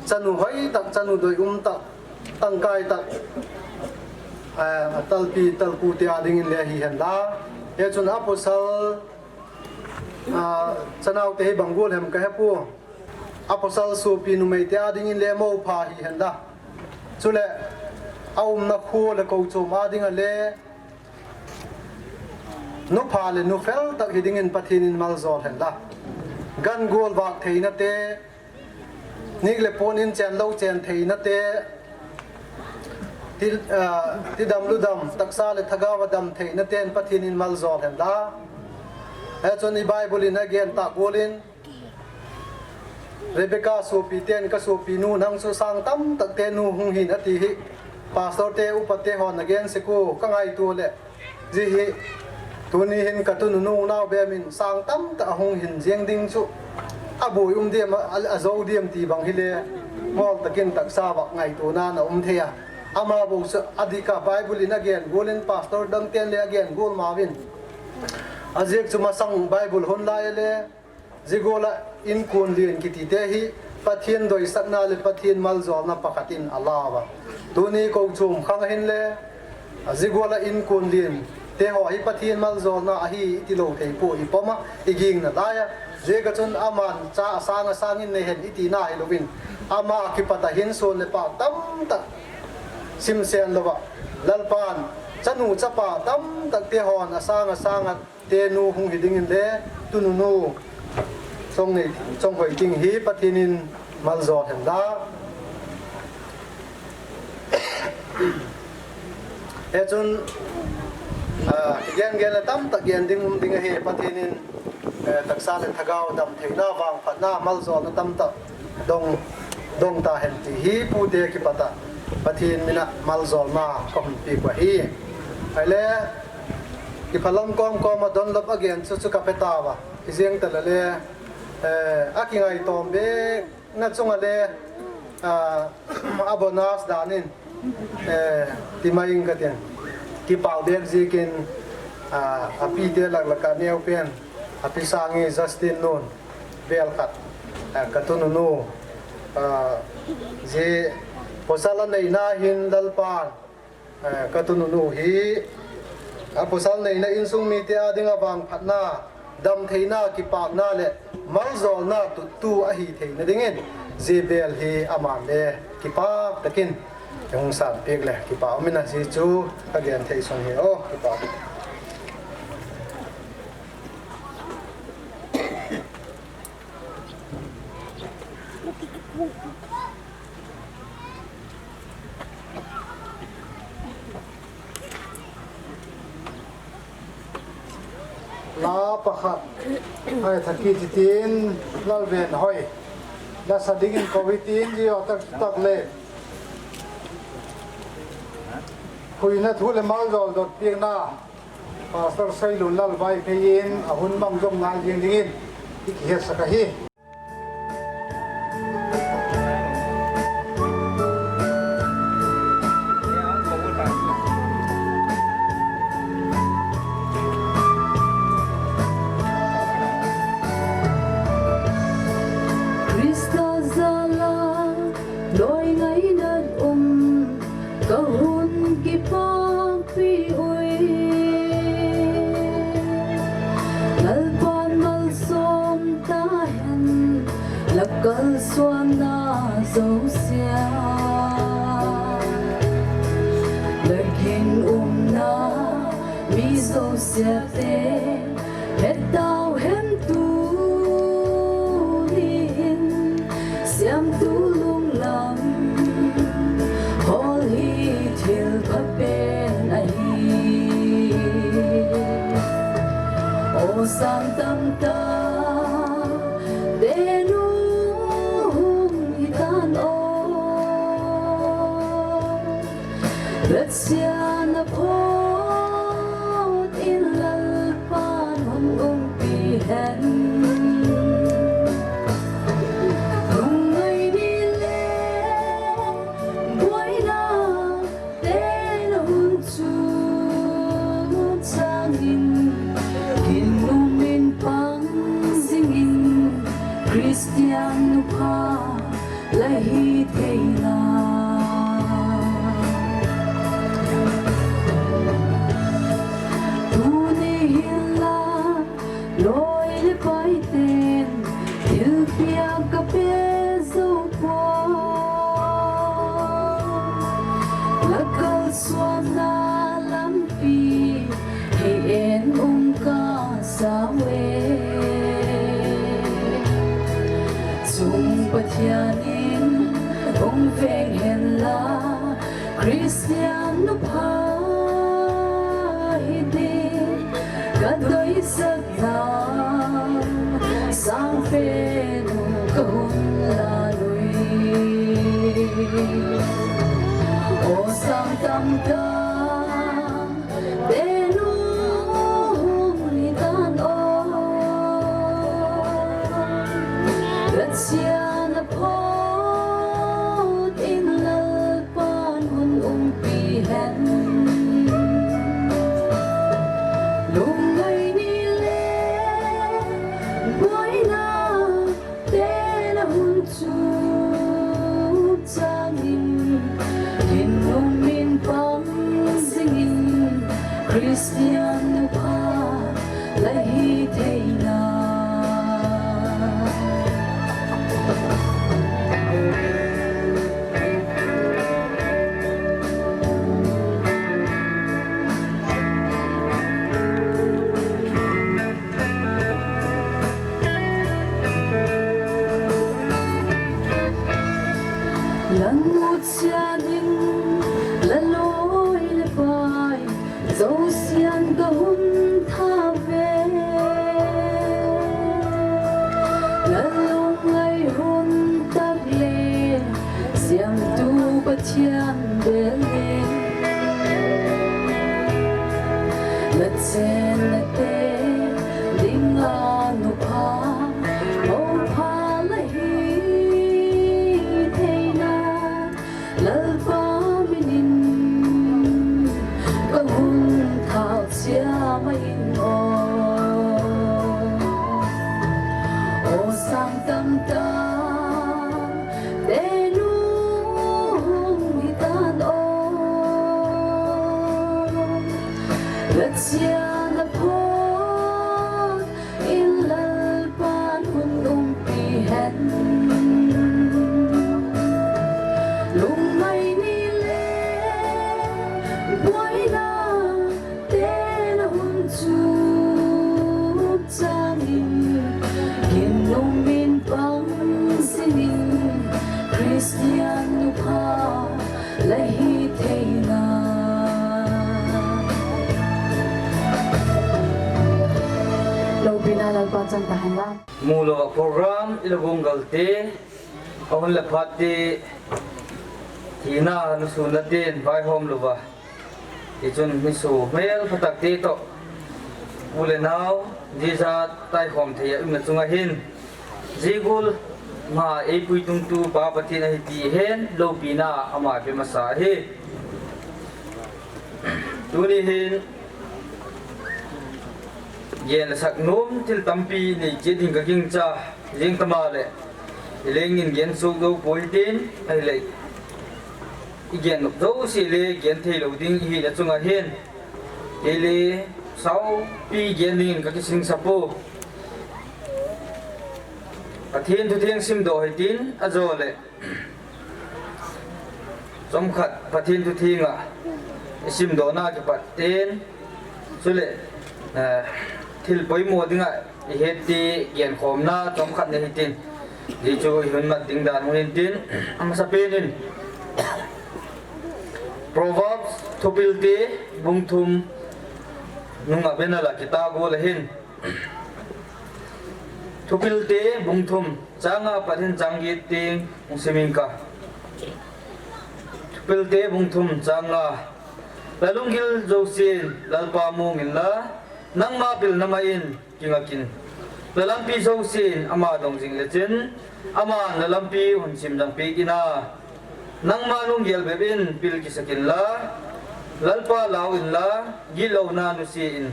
chanu hoi tak, chanu doi um tak, tangkai tak, eh, atalpi talpu te a ding in le hi hen la. Hichun apostle, ah, chanau te hi bang gol hem ka hepu. Apostle sopi numei te a ding in le mopha hi hen la. Chule aumna kho le kochom a ding a le nupha le nufel tak hiding in Pathen in maljol hen la. Gan gol vak theina te, nik le pon in chen lo chen theina te, ti, ah, tidam ludam, taksa le thagau a dam theina ten Pathen in maljol hen la. Hichun i Bible in agen ta gol in, Rebecca sopi ten ka sopi nu nang chu sang tam tak te nu hung hin ati hi. Pastor te upa te hon agen sek u ka ngaito le. Ji hi, tuni hin ka tunu nu nau bem in sang tam tak ahung hin jeng ding chu. Aboi um diam, a, a, ajo diam ti bang hi le, ngol takin taksa vak ngaito na na um thei a. Ama bou chu adik a Bible in agen gol in pastor dang ten le agen gol ma vin. Ajeh chu masang Bible hon lai le, Ji gol a inkuan lien kiti te hi Pathen doisakna le Pathen maljolna pakhat in a lau a. Tuni kochom khang a hin le, a ji gol a inkuan lien te ho hi Pathen maljolna ahi i ti lo thei poi, i pom a, i ging na lai a. Ji ka chun aman cha a sang a sang in nei hen i ti na hi lo vin. Ama a kipat a hin sun le pah tam tak sim sen lo va. Lalpan, chanu chapa tam tak te hon a sang a sang a te nu hung hi ding in le, tunu nu, chong nei, chong hoi ding hi Pathen in maljol hen la. Hichun, ah, i gen gen le tam tak gen ding um ding ahi Pathen in, eh, taksa le thagau dam theina vangphatna maljolna tam tak dong, dong ta hen ti hi pu te kipat a Pathen min a maljolna ka hun pe u ahi. Ahile, Kiphalam kom kom a don lop a gen chu chu ka pe ta va. Hi jeng ta le le, eh, a kingai tom be na chung a le, ah, a bonus dan in, eh, ti mai ing ka tin. Kipau dek ji kin, ah, a pi te lak lak a neu pen, a pi sang i Justin nun, bel khat, ah, ka tunu nu, ah, ji posal a nei na hin Lalpan, Eh, ka tunu nu hi, a pasal neina insung mite a dinga vangphatna, damtheina, kipakna le maljolna tuttu ahi theina dingin, ji bel hi aman le kipak takin, hung san pek le kipa umin a ji chu ka gen thei sung hi o, kipa. La pakhat, ai thaki titin, Lalven hoi. La sa dingin kou hitin, ji o tak tak le. Huina thu le maljol dot piakna. Pastor Sailun Lalvaiphei in a hun mang jong ngai jing dingin i kihetsak ahi. Krista jala loi ngainat um ka hun kipakpi ui. Lalpan malsom tahen, la kalsuanna jouse a, la ginumna mi jouse a te, het tauhen tuni hin, siamtu lunglam hol hi thil phapen ahi. O sang tamtah te nu hung hitan o, Latsia na pho hi theina. Tuni hinla loi le paiten thilpiak ka pe jou poi. La kalsuanna lampi hi en um ka sa uve. Chung Pathian in hung veng hen la, Christian nupha hi ding ka doisakna sangpen u ka hun la lui. O sang tamtang te nu hung hi tan o, Pathian a phot in Lalpan hun umpi hen. Lungngai ni le buaina te na hun chu changin, kin um in pang jingin, Christian nupha la hi theina. Lang ut sia ding, la loi le pai, Zosian ka hun tha ve. La lungngai hun tak le, Siamtu Pathian bel in. La chenna te dinga nupha, mopha la hi theina, Lalpa minin ka hun thau chia mai in o. O sang tamtang te nu hung hi tan o. La chia na phot in Lalpan hun umpi hen. Lungngai ni le buaina te na hun chu changin, kin um in pang jingin, Christian nupha la hi theina. Loupina Lalpa chang tahen lang. Mu louva program, i la gonggal te, ahun le phat te, thina nusuna ten vaihom louva. Hichun nisu hmel phatak te toh, u le nau, jija taikhom thei a umna chunga hin, jigul ma eipui tungtu Pa Pathen ahi ti hen, loupina ama pe masa ahi. Tuni hin, gen le sak nom thil tampi nei che ding ka gingcha, jing tama le, i lengin gen suk dou poi tin, ahile, i gen nop jouse le gen thei lou ding i hina chunga hin, kei le saupi gen dingin ka kisingsa poi. Pathen thu theng simdoh hitin, ajo le chomkhat Pathen thu theng a i simdohna kipat ten, chule, eh, thil poimo dinga i het ti genkhomna chomkhat nei hitin, jeh chu i hun mat ding dan hung hin tin, amasapen in Proverbs Thupilte bung thum nunga banner a kita gol ahin. Thupilte bung thum, chang nga pat hin chang get teng hung sim inge. Thupilte bung thum chang nga. La lunggil jousen Lalpa mong inla, nangma pilna mah in kinga kin. La lampi jousen ama dong jing le chun, aman la lampi hun sim jang peh in a. Nangma lunggel bep in pil kisa kin la, Lalpa lau inla, gitlouna nusi in.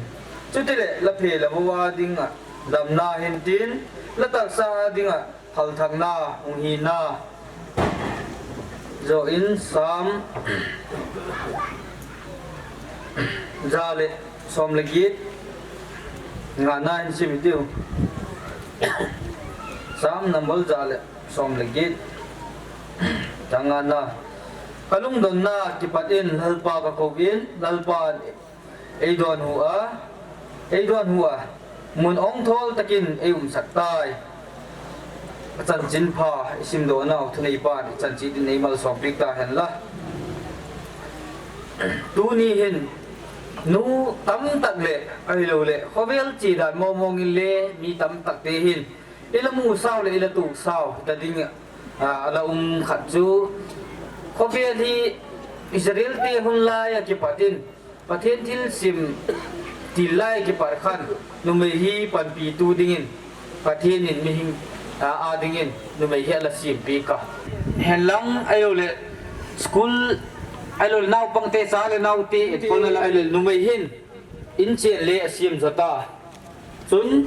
Chutile la phe la vou a dinga damna hin tin, la tahsa a dinga halthakna hung hi in a. Joh in Psalm ja le som le get, ngana hin sim diu. Psalm number ja le som le get, chang ngana. Ka lungdonna kipat in Lalpa ka kou in, Lalpa ei don hu a, ei don hu a, mun ongthol takin ei umsak tai. A chanchin pha i simdoh nau thuneipan i chanchi din ei malsom pek ta hen la. Tuni hin nu tamtak le ahilou le khovel chi dan momong in le mi tamtak te hin i la mu sau le i la tu sau ta ding a, a la um khat chu khovel hi Israel te hun lai a kipat in Pathen thilsim til lai kipat khan numei hi panpitu dingin Pathen in mihing a, a dingin numei hi ala siampi ka. Henlang ahilou le school ahilou le naupang te cha le nau te etkol na la ahilou le numei hin in chen le a siam jo ta. Chun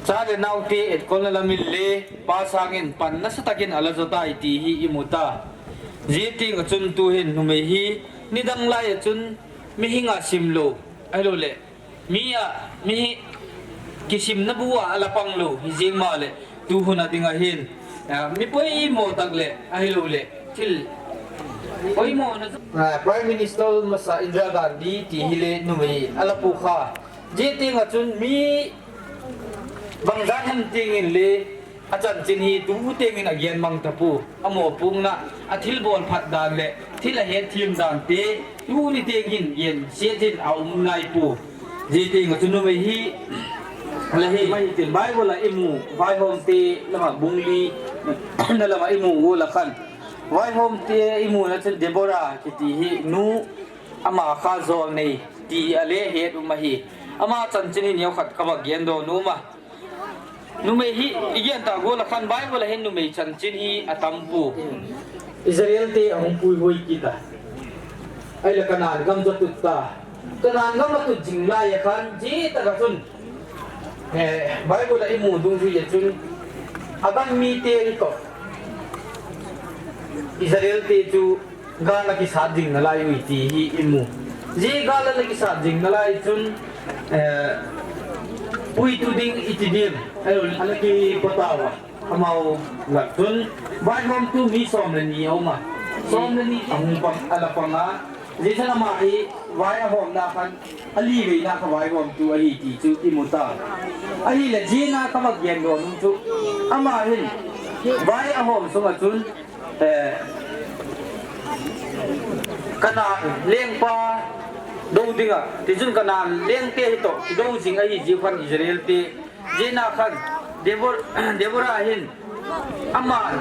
cha le nau te etkol na lamin le pa sangin pan nasa takin ala jo tai ti hi i mu ta. Ji ting a chun tu hin numei hi nidang lai a chun mihing a sim lou ahilou le mi a mi hi kisim na bu a ala pang lou hi jing ma le tu hun a ding a hin, a, mi poimo tak le ahilou le thil poimo na, a, Prime Minister masa Indira Gandhi ti hi le numei ala pu kha. Ji ting a chun mi bangzah hen ting in le a chanchin hi tu teng in a gen mang ta pu. A mo pung na a thil bol phat dan le thil a het thim dan te tu ni teng in gen siat in a um nai pu. Ji ting a chun numei hi la hi mai tin Bible a i mu vaihom te lama bung li na lama i mu u la khan vaihom te i mu na chun Deborah kiti hi nu ama kha jol nei ti a le het um ahi. Ama chanchin hi neo khat ka va gen do nu ma. Numei hi i gen ta gol a khan Bible a hin numei chanchin hi a tam pu. Israel te a hung puihoi kit a. Ahile Canaan gam jo tut ta. Canaan gam a tut jing lai a khan ji ta ka chun. Eh, Bible a i mu dungjuia chun a gam mi te hi to Israel te chu gal a kisat jing nalai ui ti hi i mu. Ji gal a kisat jing nalai chun, eh, puitu ding i ti dim. Ahilou le ana kipo tauva. Amau lak chun vaihomtu mi som le ni a um a. Som le ni a hung pang, a la pang a. Ji chun ama hi vai a homna khan a li veina kha vaihomtu ahi ti chu i mu ta. Ahile ji na ka va gen doh nung chu ama hin vai a hom sunga chun Eh, Canaan lengpa do dinga, ti chun Canaan lengte hi to, kido jing ahi ji khan Israel te, ji na khan Debor-, Deborah hin, aman,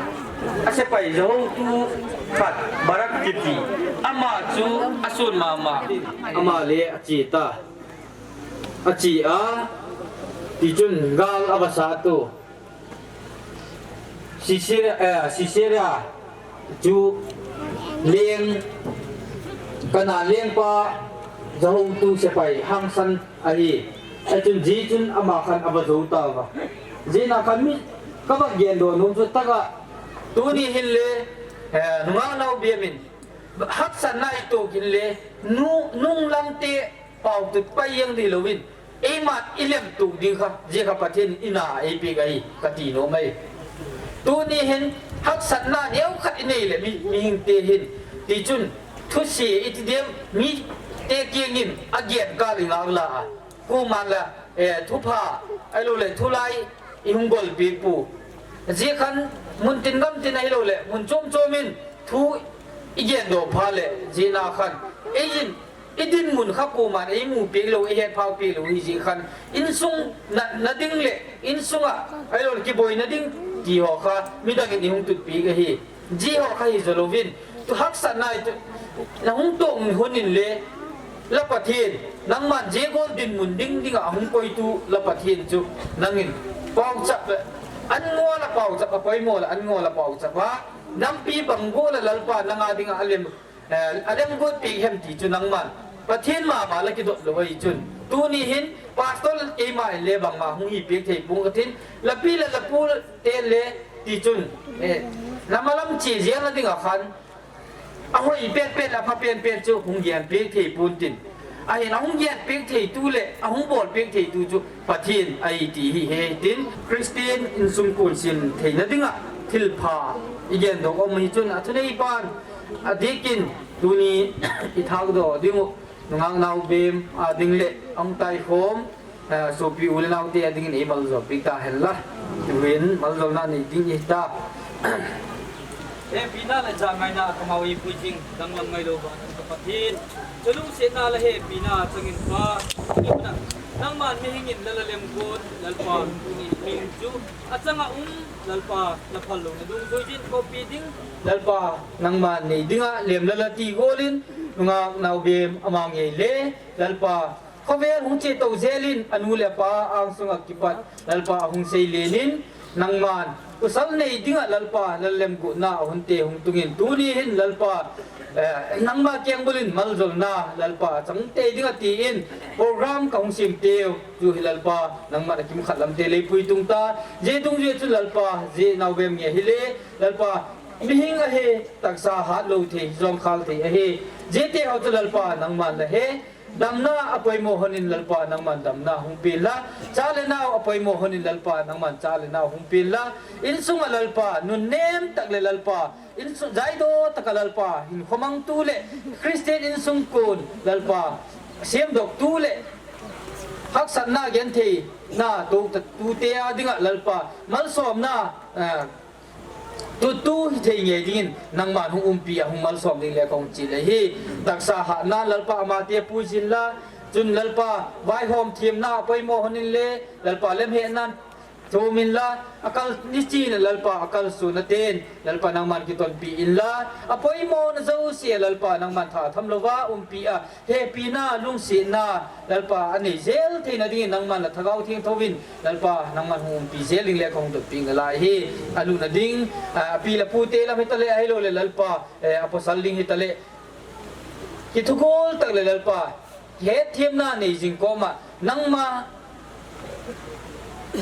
a sepai jaho tu khat, Barak kiti, ama chu a sun mama, ama le a chi ta, a chi a, ti chun gal a va sa tu, Sisera, eh, Sisera chu leng, Canaan lengpa, jaho tu sepai hangsan ahi. Achun ji chun ama khan a va jo ta va. Ji na khan mi ka va gen doh nung chu taka tuni hin le, eh, nunga nau bia min haksatna i to kin le nu, nung lam te pau tut pai yang di lo in. Eiman i lem tu ding kha, ji kha Pathen in a ei pek ahi, ka ti nom ahi. Tuni hin, haksatna neo khat i nei le mi, mihing te hin. Ti chun, thusia i ti dem, mi te kiang in, a gen kal i ngak la a. Kuman la, eh, thupha, ahilou le, thulai, i hung gol pek pu. Ji khan, mun tin gam tin ahilou le, mun chom chom in, thu i gen doh pha le, ji na khan. Ei in, I dinmun kha kuman ei mu pek lou, ei het phau pek lou hi jeh khan, insung na, na ding le, insung a, ahilou le kiboina ding ti ho kha, midang in ei hung tut pek ahi. Ji ho kha hi jo louvin, tu haksatna i tu, na hung tong hun in le, la Pathen, nangman je gol dinmun ding ding a hung koi tu, la Pathen chu, nangin, pauchap le, an ngol a pauchap, a poimo le, an ngol a pauchap a, nampi bang gol a Lalpa nanga ding a lem, Eh, a lemgot pek hem ti chu nangman. Pathen mama la kidot lou ahi chun. Tuni hin, pastor keima in le bangma hung hi pek thei pung ka tin. Lapi le lapu te le, Tichun, eh, lama lam che jel na ding a khan, ahoi pet pet le apha pen pen chu hung gen pek thei pon tin. Ahin ahung gen pek thei tu le ahung bol pek thei tu chu Pathen ahi ti hi he tin, Christian insung kun sem theina dinga thilpha i gen dong om hi chun a thunei pan a dikin tuni i thak do ding u nungak nau bem a ding le ahung tai khom, eh, sopi u le nau te a dingin ei maljol pek ta hen la. Tuhin maljolna nei ding i ta. Hepina le jangaina a kamau i pui jing, danglam ngai lo ba ka Pathen. Chalungsetna le hepina changin pa, tuna, nangman mihing in lala lem got, Lalpa, i hing chu, achanga um, Lalpa, la phal lo na dungjuijin kopi ding. Lalpa, nangman nei dinga lem lala ti golin, nungak nau bem ama ngei le, Lalpa, khovel hung che to jelin, anu le apa angsunga kipat, Lalpa ahung sei lenin, nangman, pasal nei dinga Lalpa, lala lem gotna ahun te hung tungin, tuni hin Lalpa, eh, nangma keng bulin maljolna, Lalpa, chang te dinga tiin, program ka hung sem teu, chu hi Lalpa, nangman a kimkhat lam te lei pui tung ta, je dungjui chu Lalpa, je nau bem nge hi le, Lalpa, mihing ahi, taksa hat lo thei, jong khal thei ahi, je te ho chu Lalpa, nangman la he, Damna a poimo honin Lalpa nangman damna hung pin la, cha le nau a poimo honin Lalpa nangman cha le nau hung pin la, insung a Lalpa, nunnem tak le Lalpa, insung jaido taka Lalpa, hin khomang tu le, Christian insung kun Lalpa, siam dok tu le, haksatna gen thei na tu, tu te a dinga Lalpa, malsomna, ah, Tu, tu hi thei nge dingin, nangman hung umpi a hung malsom ding le kong chi le hi. Taksa hatna Lalpa ama te pui jin la, chun Lalpa vaihom thiamna poimo honin le, Lalpa lemhehna thumin la, akal ni chi na Lalpa akal su na ten, Lalpa nangman kitonpi in la, a poimo na zo si Lalpa nangman tha tham lo va umpi a, Hepina, lungsetna, Lalpa, anei jel theina dingin nangman la Thagau Thiangtho in, Lalpa, nangman hung umpi jel ding le kahung dotpi nalai hi, anu na ding, a, api le pu te lam hita le, ahilou le, Lalpa, eh, apasal ding hita le, kithugol tak le, Lalpa, hetthiamna nei jing koma, nangma,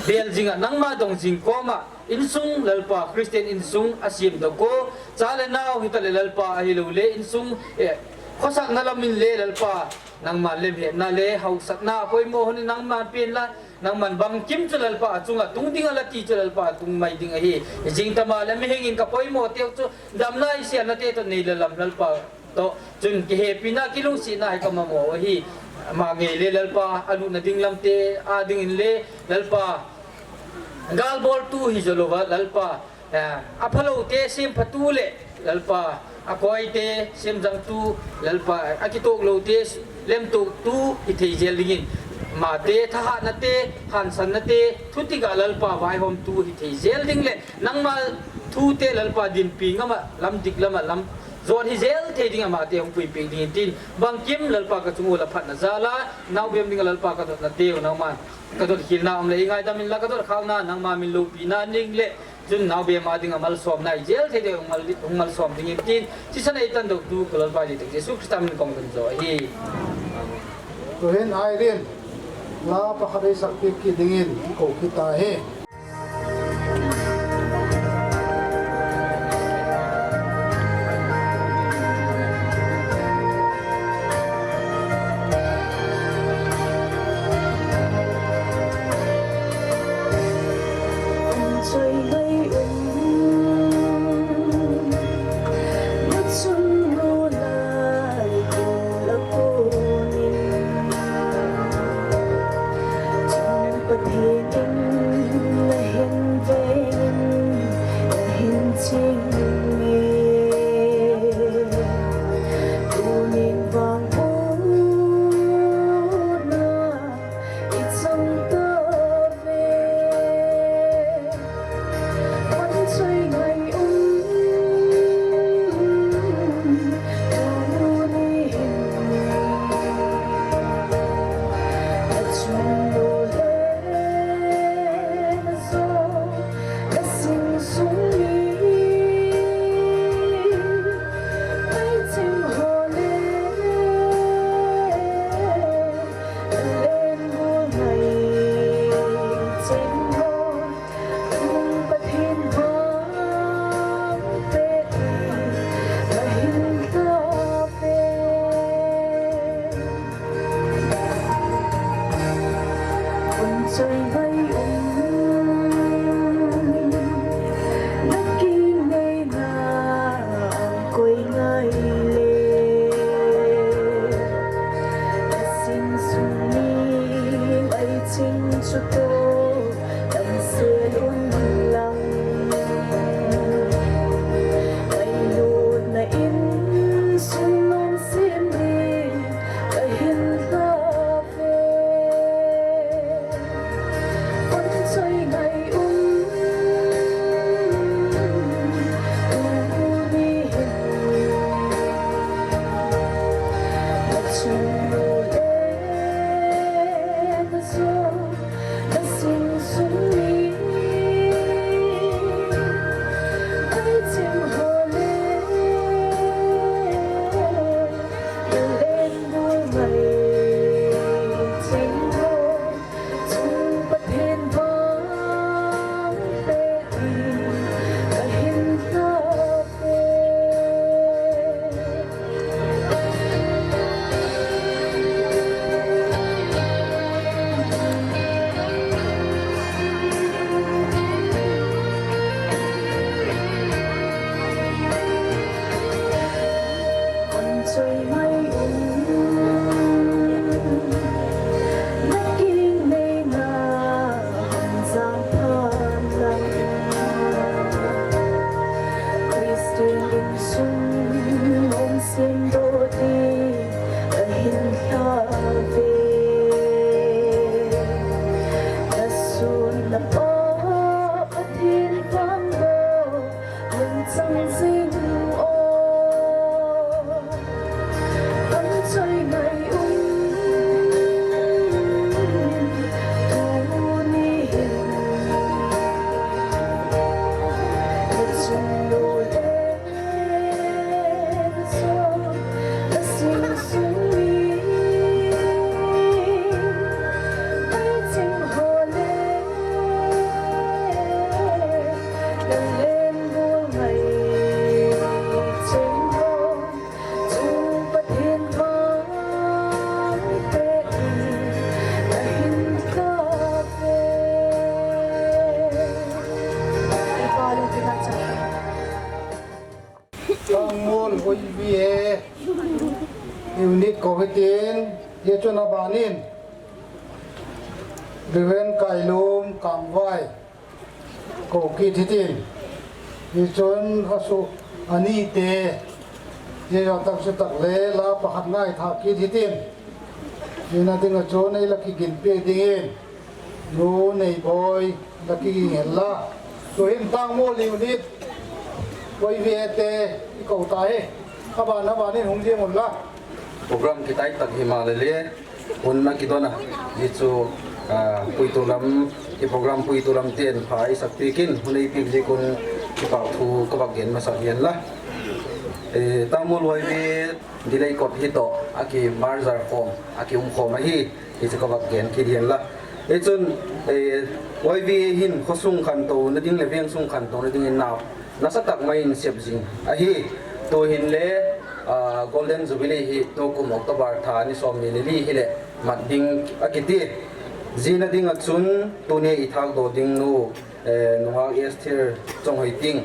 Bel jing a, nangma dong jing koma, insung Lalpa, Christian insung a siam dok ko, cha le nau hita le Lalpa ahilou le, insung, eh, khosakna lam in le Lalpa, nangma lemhehna le, hausatna, poimo honin nangma pen la, nangman bangkim chu Lalpa achunga tung ding a la ti chu Lalpa tung mai ding ahi, jing tama le mihing in ka poimo teu chu, damna i siana te to nei le lam Lalpa, To, chun kihepina kilungsetna hi kamamo ahi. Ama ngei le Lalpa, anu na ding lam te, a dingin le Lalpa. Galbol tu hi jolova Lalpa. Eh, aphalou te sem phatu le Lalpa. Akoi te sem jang tu Lalpa. Akitok lou te lem tu tu hi thei jel dingin. Ama te thahatna te, hansanna te, thutika Lalpa vaihom tu hi thei jel ding le. Nangma thu te Lalpa dinpi ngama, lam dik lama, lam jot hi jel thei ding ama te hung puipi ding tin. Bangkim Lalpa ka chung u la phatna jal a, nau bem ding a Lalpa ka dotna teu nangman. Ka dot khilna um le i ngaidam in la ka dot khalna, nangma min loupina ning le, chun nau bem a ding a malsomna i jel thei ding hung mal, hung malsom ding in tin. Sisan ei tan dok tu ka Lalpa di tak Jesu Christa min kong dun jo ahi. Tuhin Irene, la pakhat ei sak pek kit dingin ko kit ta hi. Pathen in na hin ve in, na hin ching e. Tunin vang u na i chang ta ve. Tangmol Y V A unit kou hitin, hichun abanin Reverend Kailum Kamvai kou kit hitin, hichun asu anite, hiya tak chu tak le la pakhat ngaithah kit hitin, hina dinga chun eila kiginpeh dingin Nu Neiboi la kiging hen la. Tuhin Tangmol unit Y V A te ikou tahi. Aban abanin hung jeng unla. Program kitai tak hima lele, hun akidona, hichu, ah, puitu lam, i program puitu lam ten pha isakpeh in, hun eipeh jeh un kipah thu kavah gen masak hen la. Eh, Tangmol Y V A Dileikot hitoh aki merger khom, aki umkhom ahi, hichu kavah gen kit hen la. Hichun, eh, Y V A hin khosung khantouna ding le vengsung khantouna dingin nao nasatah mai in sep jing ahi. Tuhin le, ah, Golden Jubilee hi tukum October tha ni somni le li hile mat ding akiti. Jina dinga chun tuni ithahdoh ding nu, eh, Nungak Esther Chonghoiting,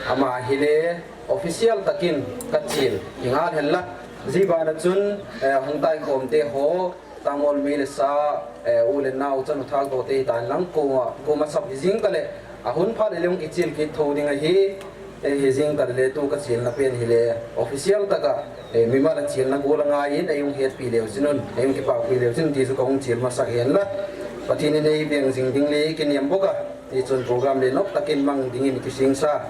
ama hile official takin kachil ingal hen la. Jibana chun, eh, hung taikhom te ho, Tangmol mei le sa, eh, u le nao chanu thahdoh te hitan lang, koma, koma sap hijing tale, ahun phat le hung kichil kit tho ding ahi, eh, hijing tale tu kachilna pen hile official taka, eh, mimal a chilna gol angaiyin, eihung hetpi leu chun, eihung kipahpi leu chun, tichu kahung chil masak hen la. Pathen in eiveng jing ding le kinem bok a. Hichun program le nok takin mang dingin kisingsa.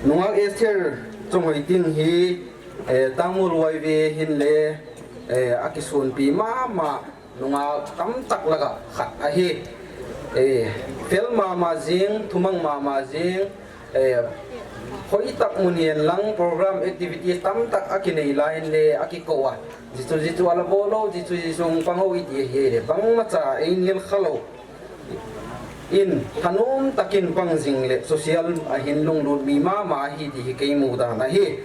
Nungak Esther Chonghoiting hi, eh, Tangmol Y V A hin le, eh, akisonpi mama, nungak tamtak laka khat ahi. Eh, fel mama jing, thumang mama jing, eh, hoitah mun hihen lang program activities tamtak akinei lai in le akikou a. Jichu, jichu ala bol lou, jichu, jichu pang lou iti ahi le. Bangmacha einel kha lou. In, thanom takin pang jing le, social a hin lunglut mi mama ahi ti hi kei mudan ahi.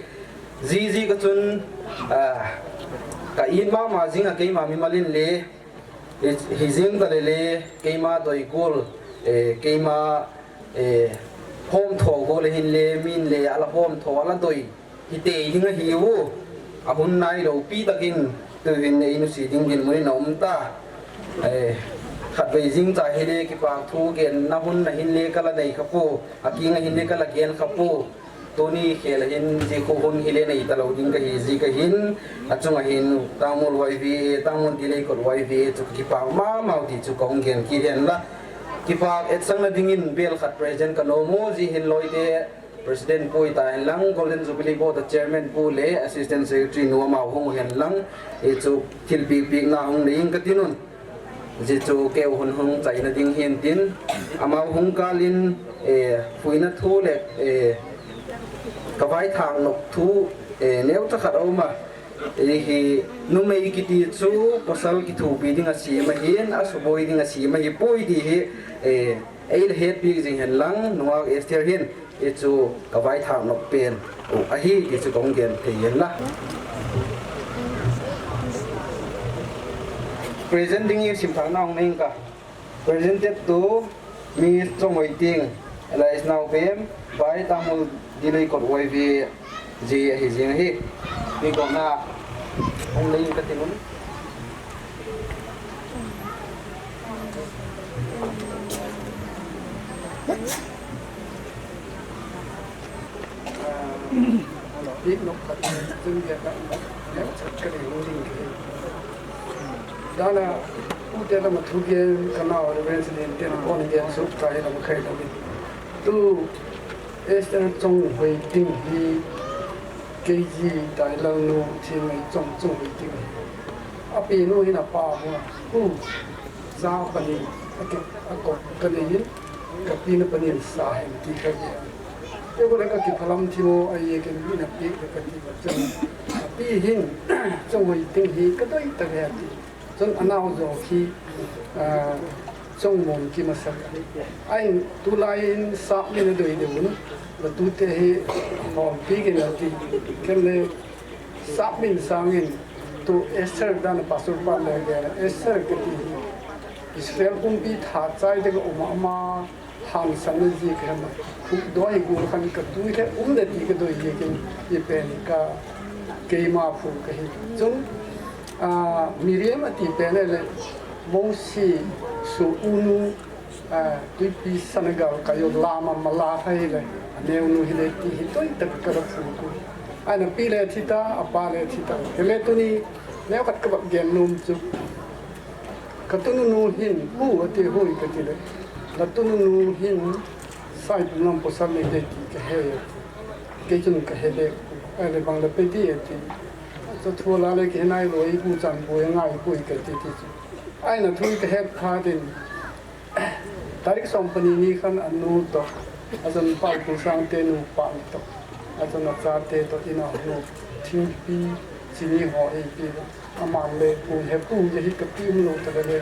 Jiji kachun, ah, ka in mama jing a keima mimal in le, Hi, hijing tale le, keima doi gol, eh, keima, eh, hom tho gol hin le, min le, ala hom tho, ala doi. Hitei ding ahi u. Ahun nailou pi takin, tuhin nei nusi ding dinmun in aum ta. Eh, khatvei jing cha hile, kipah thu genna hun na hin le, kala nei khapu. Akinga hin le, kala gen khapu. Tuni khel a hin, jikhu hun hile nei talou ding kahi, ji kahin, achunga hin, Tangmol Y V A, Tangmol Dileikot Y V A chu kakipah mama u ti chu kahung gen kit hen la. Kipah etsahna dingin bel khat present kanom u, ji hin loite, President pu hita hen lang, Golden Jubilee Board a Chairman pu le, Assistant Secretary nu amau hung hen lang, hichu thilpeh pehna hung nei ing katin un. Jichu keu hun hung chaina ding hin tin, amau hung kal in, eh, fuina thu le, eh, kavaithang nop thu, eh, neocha khat aum a, eh, hi numei kiti chu pasal kithopi ding asem ahin, asuboi ding asem ahipoi ti hi, eh, eila hetpi jing hen lang, Nungak Esther hin, Hichu kavaithang nop pen u ahi, hichu kahung gen thei hen la. Present ding isim thang na hung nei ka. Presented to Miss Chonghoiting, alias Naopem, by Tangmol Dileikot Y V A ji ahi jing ahi. Ni ko na hung nei katin un. Dana, u te na ma thu gen ka nau, Reverend Nin te na kon gen su ka he na ma khai na mi. Tu Esther Chonghoi Ting hi K G Dailal nu Thingngai Chong Chonghoi Ting hi. Api nu hin apa mu. Hu. Sa pani. Ake, ako, kanei in. Kapi na pani sa hen ti kha ye. Ye ko le kakiphalam thi mo, a ye ken mi na pi ka ti ba chang. Api hin, Chonghoi Ting hi kadoi ta ve ti. Chun anao jo khi, ah, Chongmon kimasak. Ahin tulai in sap min adoi deu un. La tute hi hom pi kin ati. Ken le sap min sangin tu Esther dan pastor pa le ge Esther kiti hi. Israel kumpi tha chai de ka um ama. Hangsan na ji ka hema. Khu doi gu khan ka tui le um le ti ka doi ji kin i pen ka keima phu ka hi. Chun, ah, Miriam ati pen le Mosi su unu, ah, tuipi Senegal ka yo lama mala kha hi le. Aneu nu hi le ti hi toi tak ka la phu ku. Ana pi le thi ta, apa le thi ta. Ke le tuni neu khat ka bak gen num chu. Ka tunu nu hin, hu ati hui ka ti le. La tunu nu hin, sai pum lam pasal nei de ti ka he. Ke chun ka he de, ai le bang le pe ti ati. Chu thu la le ke nai lo i pu chan pu ngai pu ka ti ti chu. Ai na thu ka he pha din. Tarik som pani ni khan anu to, a chun pau pu sang te nu pa to, a chun a cha te to ina nu thingpi chini ho ei pi. Aman le pu he pu ye hi ka pi um lo ta le.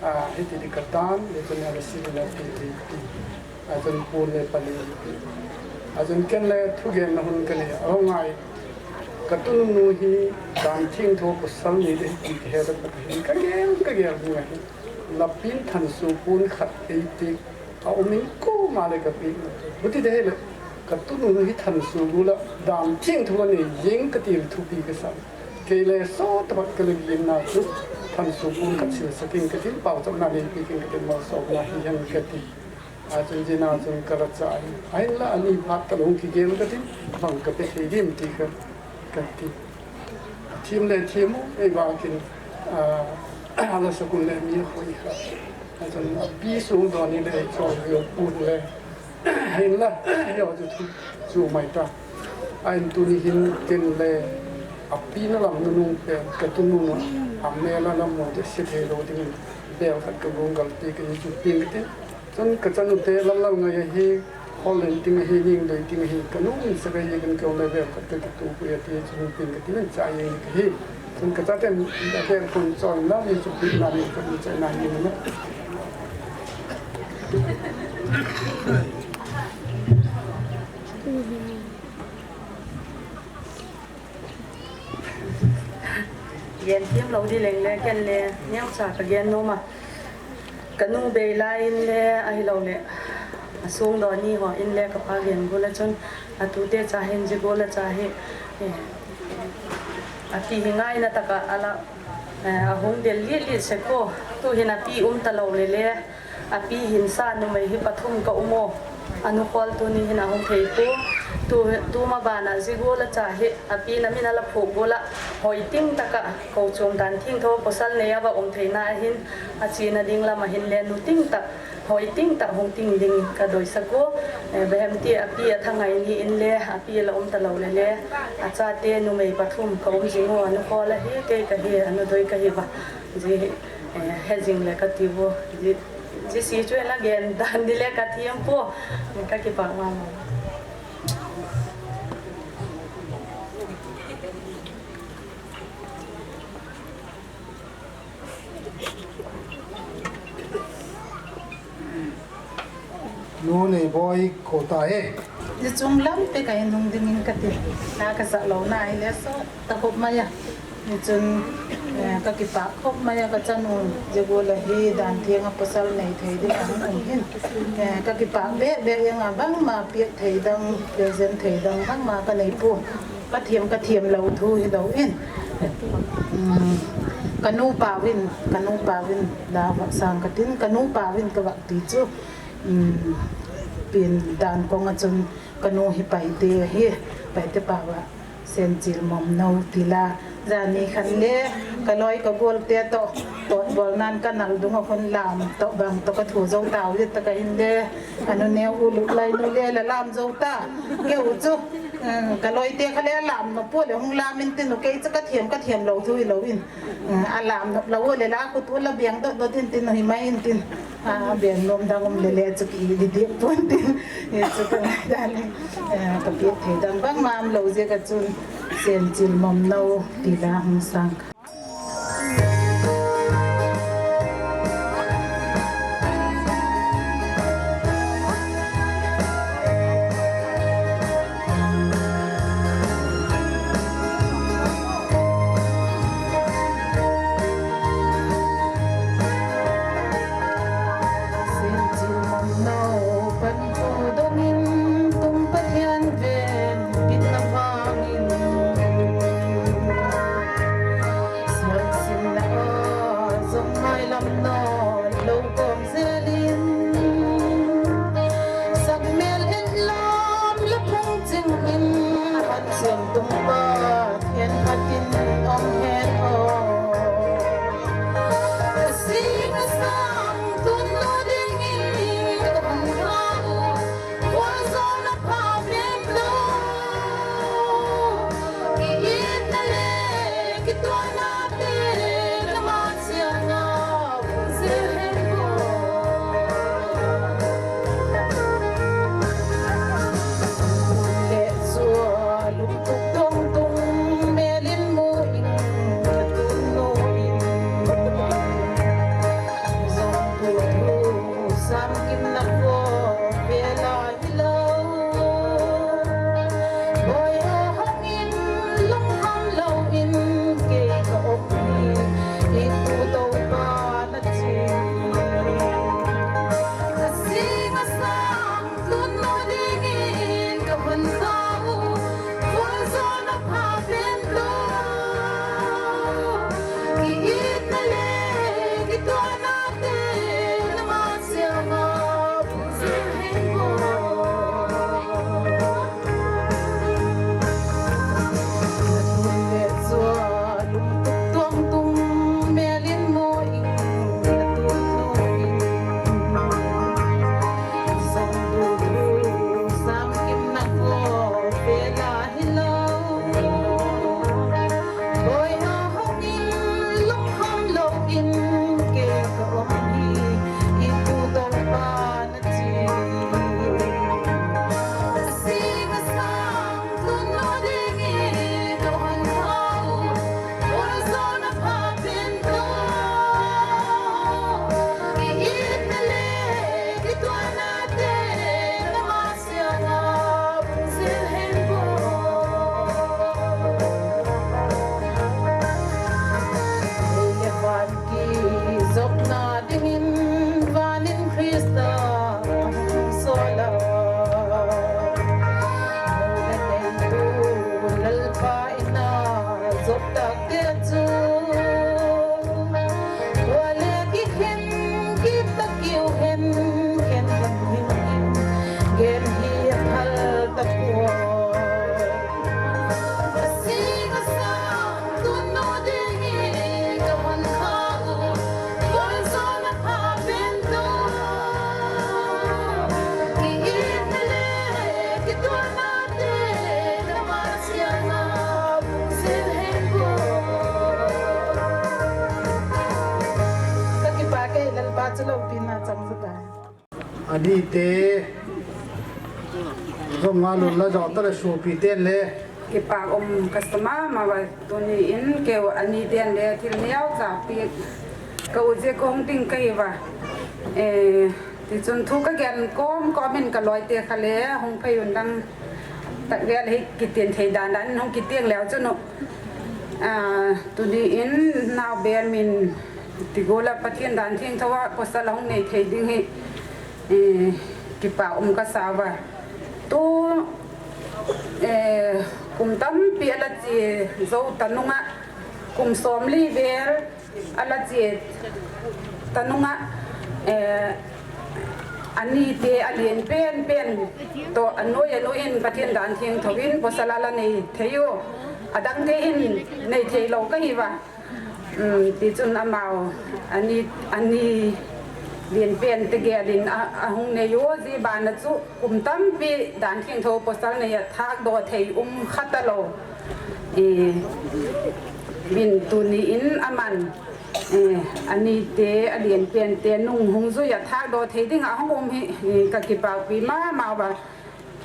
A, hiti di ka tan, le chun a le si le pi pi pi. A chun pu le pa le pi. A chun ken le thu gen na hun ka le, a ngai. Ka tunu nu hi dan thing tho ko sal ni de hi ki he da ka hin ka gel, ka gel ni hi. La pin than su pun khat ei ti. A um in ko ma le ka pi. Buti de he le. Ka tunu nu hi than su gu la dan thing tho ni jing ka ti thu pi ka sa. Kei le so tabat ka le gin na chu than su pun khat sil sakin ka tin pau chok na le pi kin ka tin mal so na hi hen ka ti. A chun jina chun ka la cha hi. Ahin la ani phat ka lung ki gel ka tin bang ka pe thei dim ti ka, ka ti. A thim le thim u, ei ba kin, a, a la sakun le mi hoi kha. A chun a pi sung don ni le chol yo pun le. Ahin la, yo chu thu, chu mai ta. Ahin tuni hin ken le, a pi na lam nu nu pe, ka tunu nu, a me la lam mo te si thei lo ding, bel khat ka gung gal ti ka ni chu pin ka tin. Chun ka chanu te lal lal ngai hi, hol len ting hi, ning doi ting hi, ka nu in sa ka hi kan ka le bel khat ka ki tu ku ya ti chu pin ka tin cha ye ka hi. Chun ka chaten da ke kun choi na ni chu pi na ni ka ni chai na ni na. Gen thim lo di leng le ken le neocha ka gen nom a. Ka nu bei lai in le ahi lo le. A sung do ni ho in le ka pa gen gu la chun a tu te cha hin ji gu la cha hi. Eh, a pi hi ngai na taka ala, eh, a hung del li li se ko. Tu hin a pi um ta lo le le. A pi hin sa numei hi pathum ka um o. A nu khol tu ni hin a hung thei pu. Tu, tu ma bana ji gu la cha hi. A pi na min a la phu gu la. Hoi ting taka ko chom dan thing tho pasal nei a va um thei na hin. A chi na ding lam a hin le nu ting tak. Hoi ting tak hung ting ding ka doi sa ko. Eh, behem ti a pi a thangai ni in le. A pi la um ta lo le le. A cha te numei pathum ka um ji ngo a nu khol a hi. Kei ka hi a nu doi ka hi va. Ji, eh, he jing le ka ti vo. Ji, ji si chu la gen dan di le ka thiam po. Ka kipak ma ma. Nu nei boi ko ta he. Ni chung lam te ka in hung ding in ka ti. Na ka sa lo na ai le so ta khop mai a. Ni chun, eh, ka kipak khop mai a ka chanu je gu la hi dan thiang a pasal nei thei ding a hung um hin. Eh, ka kipak be be yang a bang ma piak thei dang, present thei dang bang ma ka nei pu. Ka thiam, ka thiam lo thu hi lo in. Um, ka nu pa vin, ka nu pa vin, da va sang ka tin, ka nu pa vin ka va ti chu. Um, pin dan kong a chun ka nu hi pai te hi, pai te pa va, sen chil mom no ti la, Jani khan le, ka loi ka gol te toh, toh bol nan ka nal dung a khun lam toh bang toh ka thu zo tau le ta ka hin le, anu neu u lu lai nu le la lam zo ta, ke u chu, um, ka loi te kha le lam no pu le hung lam in tin u kei chu ka thiam, ka thiam lo thu i lo in, um, a lam no lo u le la khu tu la biang dot dot in tin u hi mai in tin. A, ben nom dang um le le chu ki di di pon tin. E chu ka ngai dan le. E, ka pi thei dang bang mam lo je ka chun sen chil mom no ti la hung sang. Sin chil mom no pan thu dongin tum Pathian ven pitna vangin. Siam simna a zong ngai lam na lo kong zelin. Sak mel et lam la phung ching in. Khat siam tung Pathian khat in om hen o. Sing a sang tun lo ding in ka hong kha u. Sam kim na ko vela Hello. Boy, a hong in, lungkham lo in, kei ka om hi, i tu to pa na chi. A sing a sang, tun no ding in, ka hun kha u, full zone a pha pen to. Ki it na le, ki tua na te, na ma sia ma. Hello. Boy, a hong in, lungkham lo in, kei ka om hi, i tu to pa na chi. A sing a sang, tun no ding in, ka hon kha u, full zone a pha pen to. Ki it na le, ki tua na te, na ma sia na. Kijopna dingin vanin Krista hung sol a. Mola neitu Lalpa in a jop takte chu. Tua le kikhen, kitakiu hen, khen hen hin hin. Gen hi a phal tapua. A sing a sang, tun no ding hi ka hon kha u. Full zone a pha pen to. Ki it na le, ki tua na te, na ma sia na, bung sil hen ko. Ka kipa kei Lalpa chu loupina chang chu tai. Ani te, zong nga lun la zong ta le supi ten le. Kipa um ka sa mama va tuni in keu ani ten le thil neo cha pi ka u je kong ding ka hi va. Eh, ti chun thu ka gen kom kom in ka loi te kha le hong phei un dang tak vel hi kitin thei dan dan hong kiting leo chun u. Ah, tuni in nau bel min ti go la Pathian dan thiang tho a pasal hong nei thei ding hi. Eh, kipa um ka sa va. Tu, eh, kum tampi a la chi zo ta nung a, kum som li vel a la chi ta nung a, eh, ani te a lien pen pen to a noi a noi in Pathian dan thiang tho in pasal a la nei thei u. Adang te hin nei thei lou ka hi va. Um, tichun amau ani, ani lienpen tegel in a, ahung nei u, zi bana chu kum tampi Dan Thiangtho pasal nei a thak doh thei um kha ta lou. I, min tuni in aman, eh, ani te, a lienpen te nung hung zui a thak doh thei ding a hung um hi, eh, ka kipakpi mama va.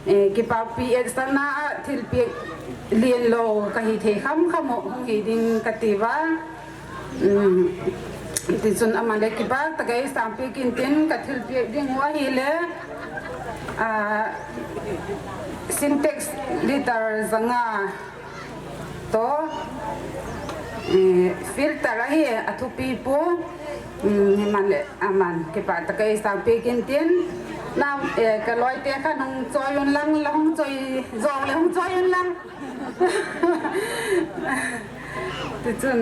Eh, kipakpi etsakna a thilpek lien lou ka hi thei kham kham u hung hi ding ka ti va. Um, tichun aman le kipak taka ei sangpeh kin tin ka thilpek ding u ahile, ah, Sintex liter zanga to, eh, filter ahi a thupi pu, um, himan le, aman, kipak taka ei sangpeh kin tin, na, eh, ka loi te kha hung choi un lang, la hung choi, jong le hung choi un lang. Tichun,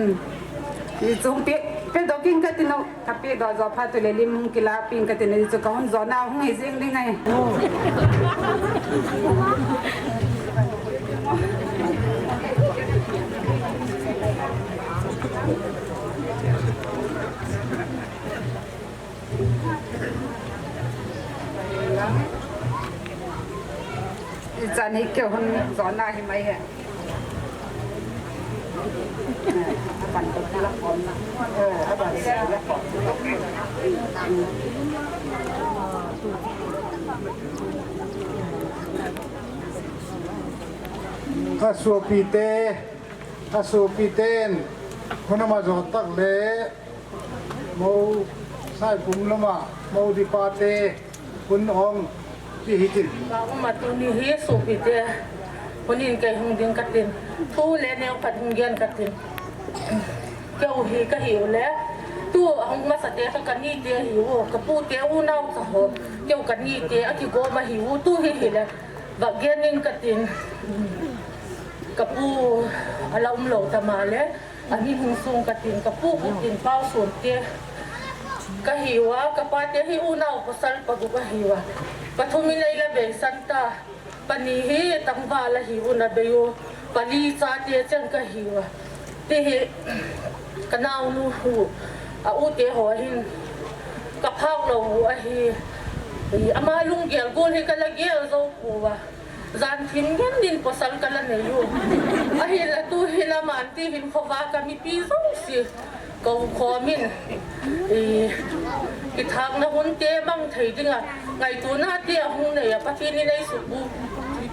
i chung pe, pe doh kin ka tin u. Ka pe doh jo phat u le lim hung kila ping ka tin, chu ka hung jo na hung hi jing ding ahi. I chan hi keu hung jo na hi mai he. A sopi te, a sopi ten, hunam a jo tak le, mo Saipum lama, mo di pa te, Hun ong, ti hitin. Ka um a tuni hi sopi te, hunin kei hung ding ka tin. Thu le neo khat hung gen ka tin. Keu hi ka hi u le, tu a hung masa te kha ka ni te hi u, ka pu te unau cha ho. Keu ka ni te a kigom a hi u, tu hi hi le. Va gen in ka tin. Ka pu a la um lou ta ma le. Ani hung sung ka tin, ka pu ka tin, Pau Sun te ka hi u a, ka pa te hi unau pasal pa gup a hi u a. Pathum in ei la beisan ta, pani hi tangval a hi u na bei u, pali cha te cheng ka hi u a. Ti hi ka naunu u, a u te ho hin ka phak lou u a hi, ama lunggel gol hi ka la gel zo u a. Jan thim ngen din pasal ka la nei u. Ahi la tu hi la man ti hin khova ka mipi zo si. Ka u khomin. I, kithakna hun te mang thei ding a. Ngaituna te a hung nei a Pathen in ei subu.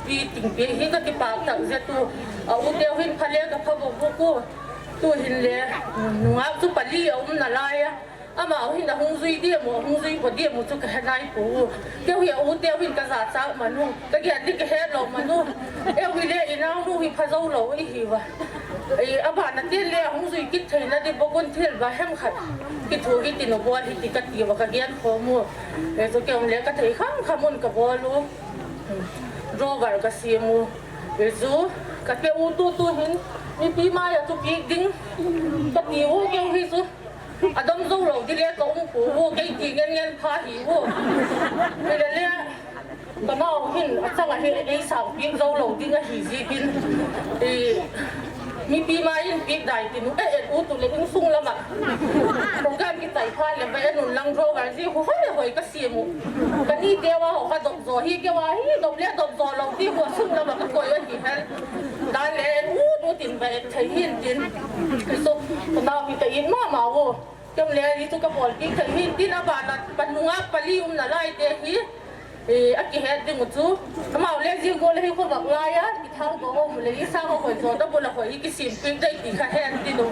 Pi ting pi hi ka kipak tak zia tu. A u te hin phale ka pha bo bu ku. Tu hin le. Nungak tu pali a um na lai a. Amau hin a hung zui diam u, a hung zui po diam u chu ka he nai pu. Keu hi a u teu hin ka jachat man u, ka gen di ka he lou man u. Eu hi le i naunu hi pha zo lou i hi va. I, a bana te le a hung zui kit thei na di bokun thil va hem khat. Kithu hi ti nu bol hi ti ka ti va ka gen khom u. E chu keu le ka thei kham kham un ka bol u. Drawer ka siam u. E chu ka pe u tu tu hin mipi mai a tu pi ding. Ka ti u keu hi chu. A dom zo lou di le ka um pu u, kei ti ngen ngen pha hi u. Hi le le, ka nau hin, a chang a hi, ei sang pik zo lou ding a hi ji bin. I, mipi mai in pik dai ti nu, e, e, u tu le in sung lama. Program ki chai pha le, ba en un lang drawer ji, hu hoi hoi ka siam u. Ka ni te wa ho ka dop zo hi, keu a hi, dop le dop zo lou ti, hu sung lama ka koi a hi hel. Dan le en u tu tin ba et thei hin tin. So, ka nau hi ka in mama u. Kem le, i tu ka bol pi ka hin tin a bana, panunga pali um na lai te hi, eh, a kihet ding u chu. Amau le jing go le hi khovak lai a, kithang to um le, i sang a hoi zo, ta bula hoi, i kisim pi dai ti ka het ti lo.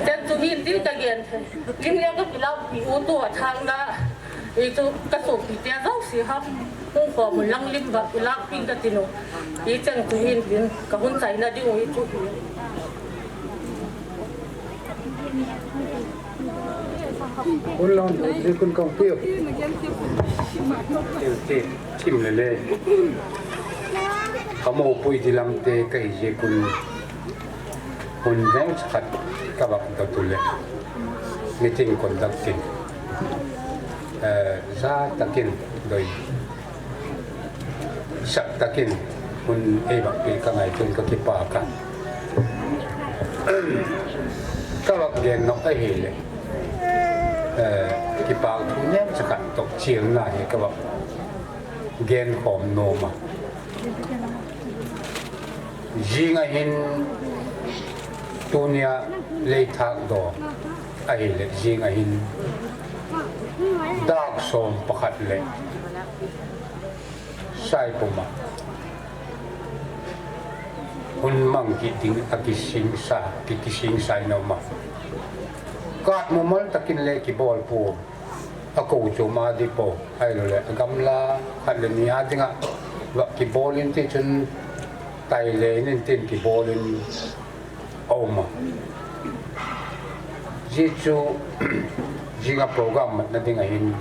Ten tu hin tin ka gen the. Lim le ka kilau pi u tu a thang da, i tu ka so pi te zo si ha. Hung kho mu lang lim ba kilau pi ka ti lo. I chang tu hin tin, ka hun chai na ding u i tu. Hun lang, jikun kong piu. Ti, thim le le. Ka mo pui di lam te ka hi jikun. Hun veng khat ka bak da tu le. Meeting conducting. Eh, za takin doi. Sak takin hun ei bak pi ka ngai tun ka kipak a. Ka vak gen nok ahile, eh, kipak thu nem chakhat toh chilna hi ka vak gen khom nom a. Jing ahin tunia leithak do ahile, jing ahin dak som pakhat le Saipum a hun mang kit ding a kisingsa, ki, kisingsa in a um a. Kat mumal takin le kibol pu. A ko chu ma di po. Ahilou le, a gamla khat le ni a dinga va kibol in ti chun tai le in tin kibol in a um a. Ji chu, jing a program matna ding ahin.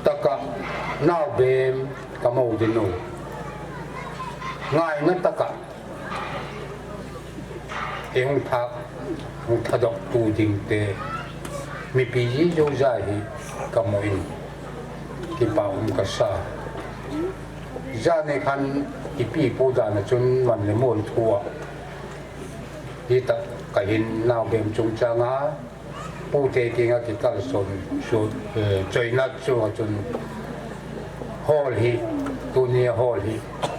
Taka, nau bem, ka mo din u. Ngaina taka. E hung thak, hung thadok tu ding te. Mipi ji jo ja hi ka mo in. Kipa um ka sa. Jani khan ipi pu dan a chun man le mon thu a. Hi tak ka hin nau bem chungchang a, pu te kinga kikal son, so, eh, choina chu a chun hall hi, tunia hall hi,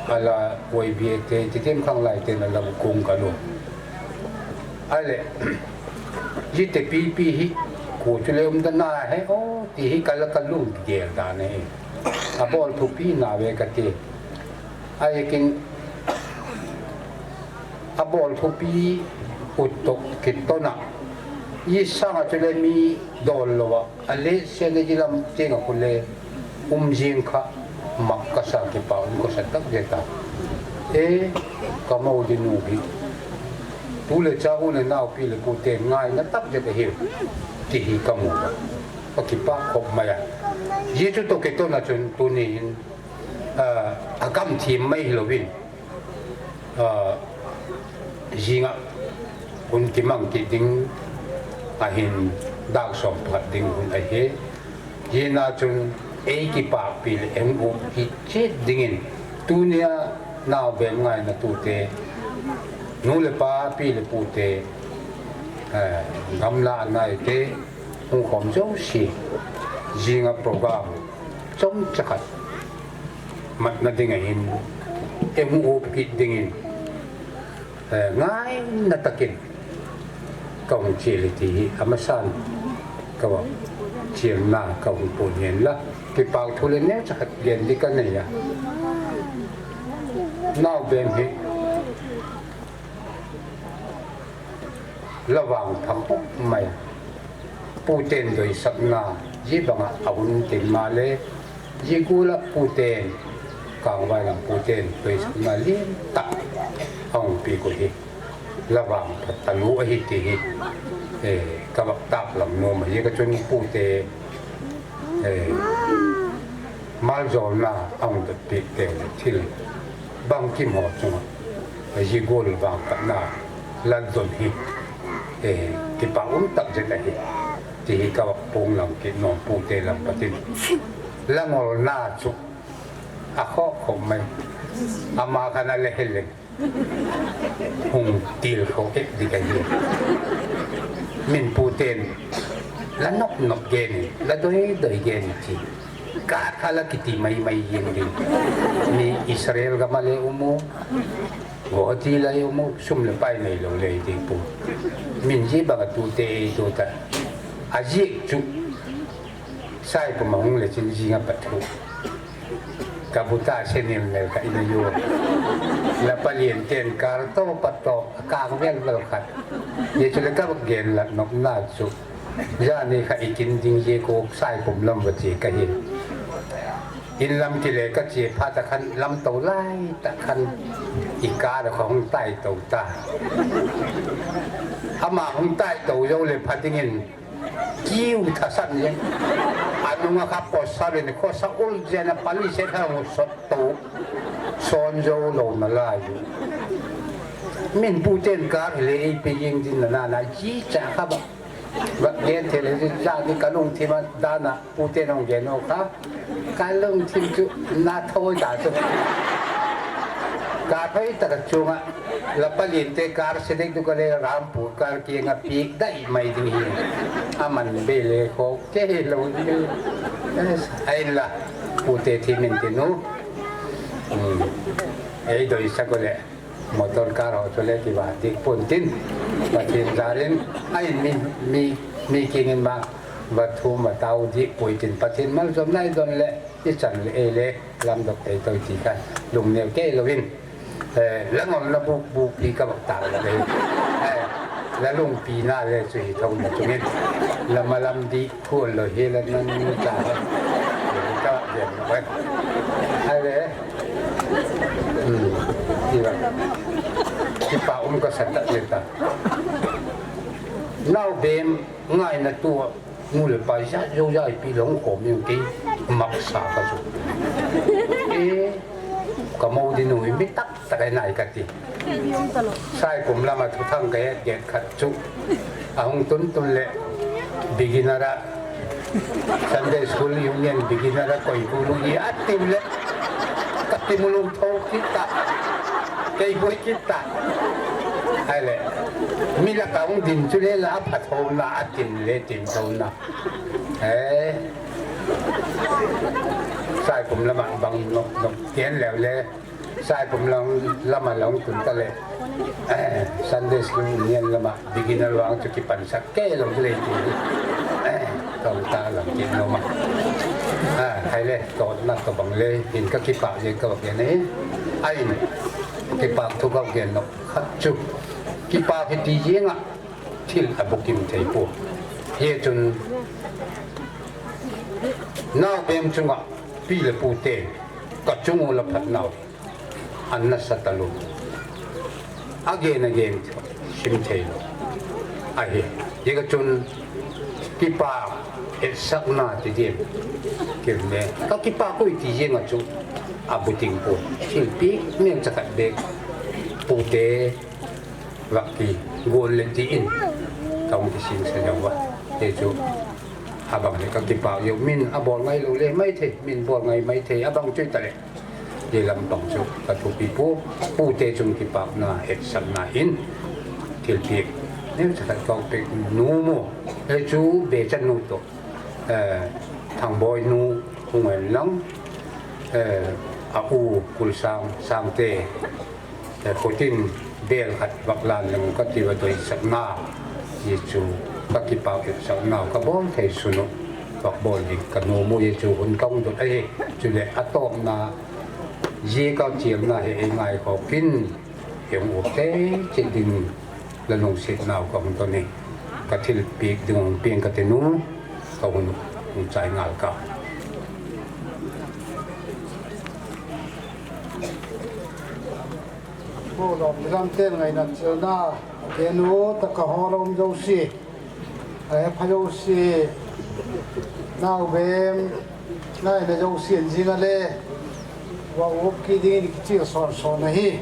ala Y B A te, ti tim khang lai te na lam kung ka lo. Ale, ji te pi pi hi, ku chu le um da na he, o, ti hi ka la ka lung gel da ne. A bol thu pi na ve ka te. Ai kin, a bol thupi u toh kitona. I sanga chule mi dol lou a, a le se le ji lam chenga khule, um jing kha, mak ka sa kipa, um ka sa tak je ta. E, ka mo di nu hi. Tu le cha u le nau pi le pu te ngaina tak je ta hi. Ti hi ka mo. Ka kipa khop mai a. Ji chu toh kitona chun tuni hin, a, a kam thim mai hi louvin. A, jinga hun kimang kit ding ahin dak som phat ding hun ahi. Hina chun ei kipakpi le ei hung up kit chit dingin tunia nau bem ngaina tute, nu le pa, pi le pute, eh, gamla a nai te, hung khom jouse, jinga program chomcha khat matna ding ahin, ei hung up kit dingin, eh, ngaina takin ka hung chil e ti hi amasan ka va chilna ka hung pun hen la, kipak thu le neocha khat gen di ka nei a. Nau bem hi la vangpha khop mai. Puten doisakna, ji banga a hun tin ma le, ji gula puten, kangvai lam puten doisakna lien tak a hung pi ko hi. La vangpha talu ahi ti hi, eh, ka vak tak lam nom ahi ka chun pute, eh, maljolna a hung dot pi teu le thil bangkim ho chunga, a ji gol vangphatna la don hi, eh, kipa um tak jet ahi. Ti hi ka vak pung lam kit nom pute lam patin. La ngolna chu a khop khop mai. Ama khan a le hel le. Hung til kho et di ka hi. Min puten la nop nop gen, la doi doi gen ti. Ka kha la kiti mai mai yin din. Ni Israel gam a le um u. Guwahati lai um u, sum le pai nei lou le ding pu. Min ji banga tute ei tu ta. A ji chu. Saipum a hung le chin jinga pat thu. Ka buta senil nel ka ina yo. La palien ten kar to pat to, kang vel vel khat. Ye chu le ka gen la nop na chu. Jani kha i kin ding je ko Saipum lam va che ka hi. In lam kile ka che phat a khan lam to lai ta khan i ka da kha hung tai to ta. Ama hung tai to jo le pha dingin kiu thasan je. Anunga kha posa le ni khosa ul je na pali se kha hung sot to. Son jo lo na la ju. Min puten ka le ei pe jing din na na ji cha kha ba. Vak gen thei le, jani ka lungthim a dan a, puten hung gen u kha. Ka lungthim chu, na thoi ta chu. Ka thoi ta ka chunga, Lapa lin te kar se dek du ka le Rampur kar kiang a pik dai mai ding hi. Aman be le kho ke lo ni. Yes, ai la. Pu te thi min te nu. Hmm. Ei doi sa ko le. Motor kar ho chu le kiva dik pon tin. Pathen jarin. Ai mi, mi, mi kiang in ma. Va thu ma tau dik poi tin. Pathen mal jom nai don le. I chan le ei le. Lam dok tei toi ti kha. Lung neo ke lo in. Eh, la ngol na buk, buk pi ka bak ta la le. Eh, la lung pi na le chu hi thong na chung in. La ma lam di khu lo hi la nan ni ta. Ka jen na wen. Ai le. Hmm. Ti ba. Ti pa um ka sa ta le ta. Nau bem ngai na tu. Nu le pa ja, jo ja, ipi long khom jong kei maksa ka chu. E, ka mo di nu mi tak tak ai nai ka ti. Saikum lama thuthang ka het get khat chu. Ahung tun tun le beginner a Sunday School Union beginner a koi bu lu i a ti le. Ka ti mu lum tho kit ta. Kei boi kit ta. Ai le. Mi la ka hung din chu le la a phat ho na a tin le tin tho na. Eh. Saikum lama bang nok nok ken leu le. Saikum lang lama long tun ta le. Eh, Sunday School Union lama beginner vang chu kipan sak ke long le ti. Eh, tong ta lang ken lama. Ah, hai le, to na to bang le, in ka kipa je ka ba ke ne. Ai, kipa thu ka ke nok khat chu. Kipa ke ti je nga. Thil a bukim thei pon. Hichun nau bem chunga pi le pu te ka chung u la phat nau an nasa talou. Again, again, sim thei lou. Ahi, hika chun kipa etsakna ti ding. Kim le, ka kipa koi ti jeng a chu a bukim pon. Thil pi meng chakhat be pu te Vaki, gol le ti in, ka hung kising sa jong va. Te chu, abang le ka kipa jong, min abol ngai lou le mai thei, min bol ngai mai thei, abang chu ta le. Ye lam bang chu, ka thupi pu, pu te chung kipakna, etsakna in, thil pi. Neu sa ka tok pe nu mo, te chu be chan nu to, eh, Thangboi nu, hung en lang, eh, a u, Kulsang, Sangte, Eh, khutin bel khat vak lan leng ka ti va doisakna, ti chu ka kipa etsakna ka bol thei sunu, vak bol ding ka nom u, ti chu hun ka hung dot ahi, chule a topna, ji ka chiamna hi ei ngai khop in, ei hung up thei cheh ding la lungsetna u ka hung don e, ka thilpeh ding hung peng ka tinu, ka hun hung chai ngal ka. Ho lom, lam ten ngaina chilna, kenu taka ho lom jouse, a hepha jouse, naobem, ngaina jouse, an jing a le, va up kit ding in kichil son son ahi.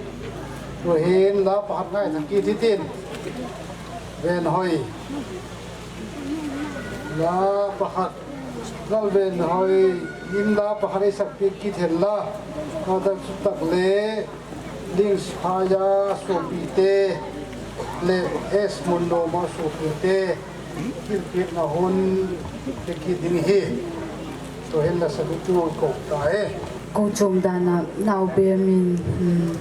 Tuhin la pakhat ngaithak kit hitin. Venhoi. La pakhat. Lalvenhoi in la pakhat eisakpeh kit hen la. Kata chutak le Lingphai a sopite le S Munlom a sopite thilpehna hun pe kit ding ahi. Tuhin la sabitu kou tai. Kou chom dan a naobem in, um,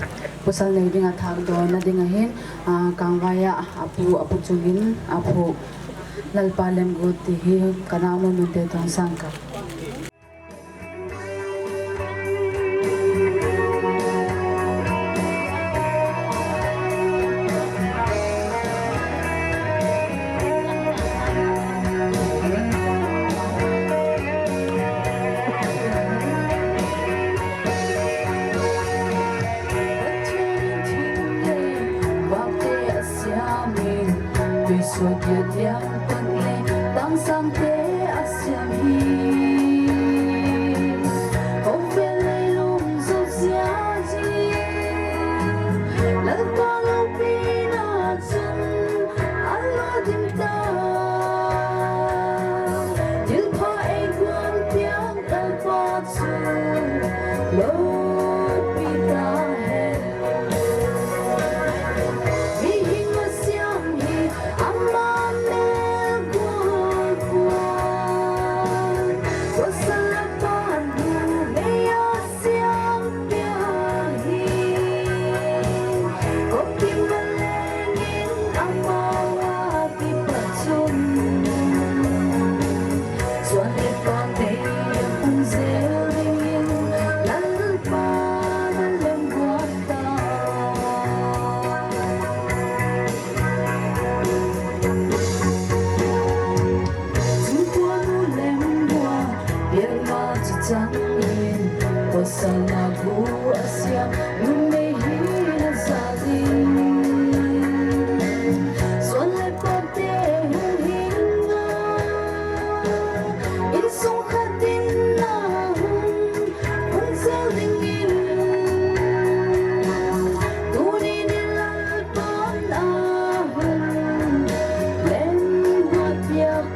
pasal nei ding a thakdohna ding ahin, ah, Kangvai a apu, apu chungin aphu Lalpa Lemgut ti hi ka naonu nunte toh sang ka. Tuisuat kiat diang tang le, tangsangte asiam hi. Houvel leilung jouse a ji, Lalpa loupina chun alo dim ta. Thilpha ei guan piang Lalpa chu loupi ta hen. Abu asia, numei hi na sa ding. Suan le pate hung hinga. Insung khat in na hung, hung sel dingin. Tuni ni Lalpan a hung, leng hua piak.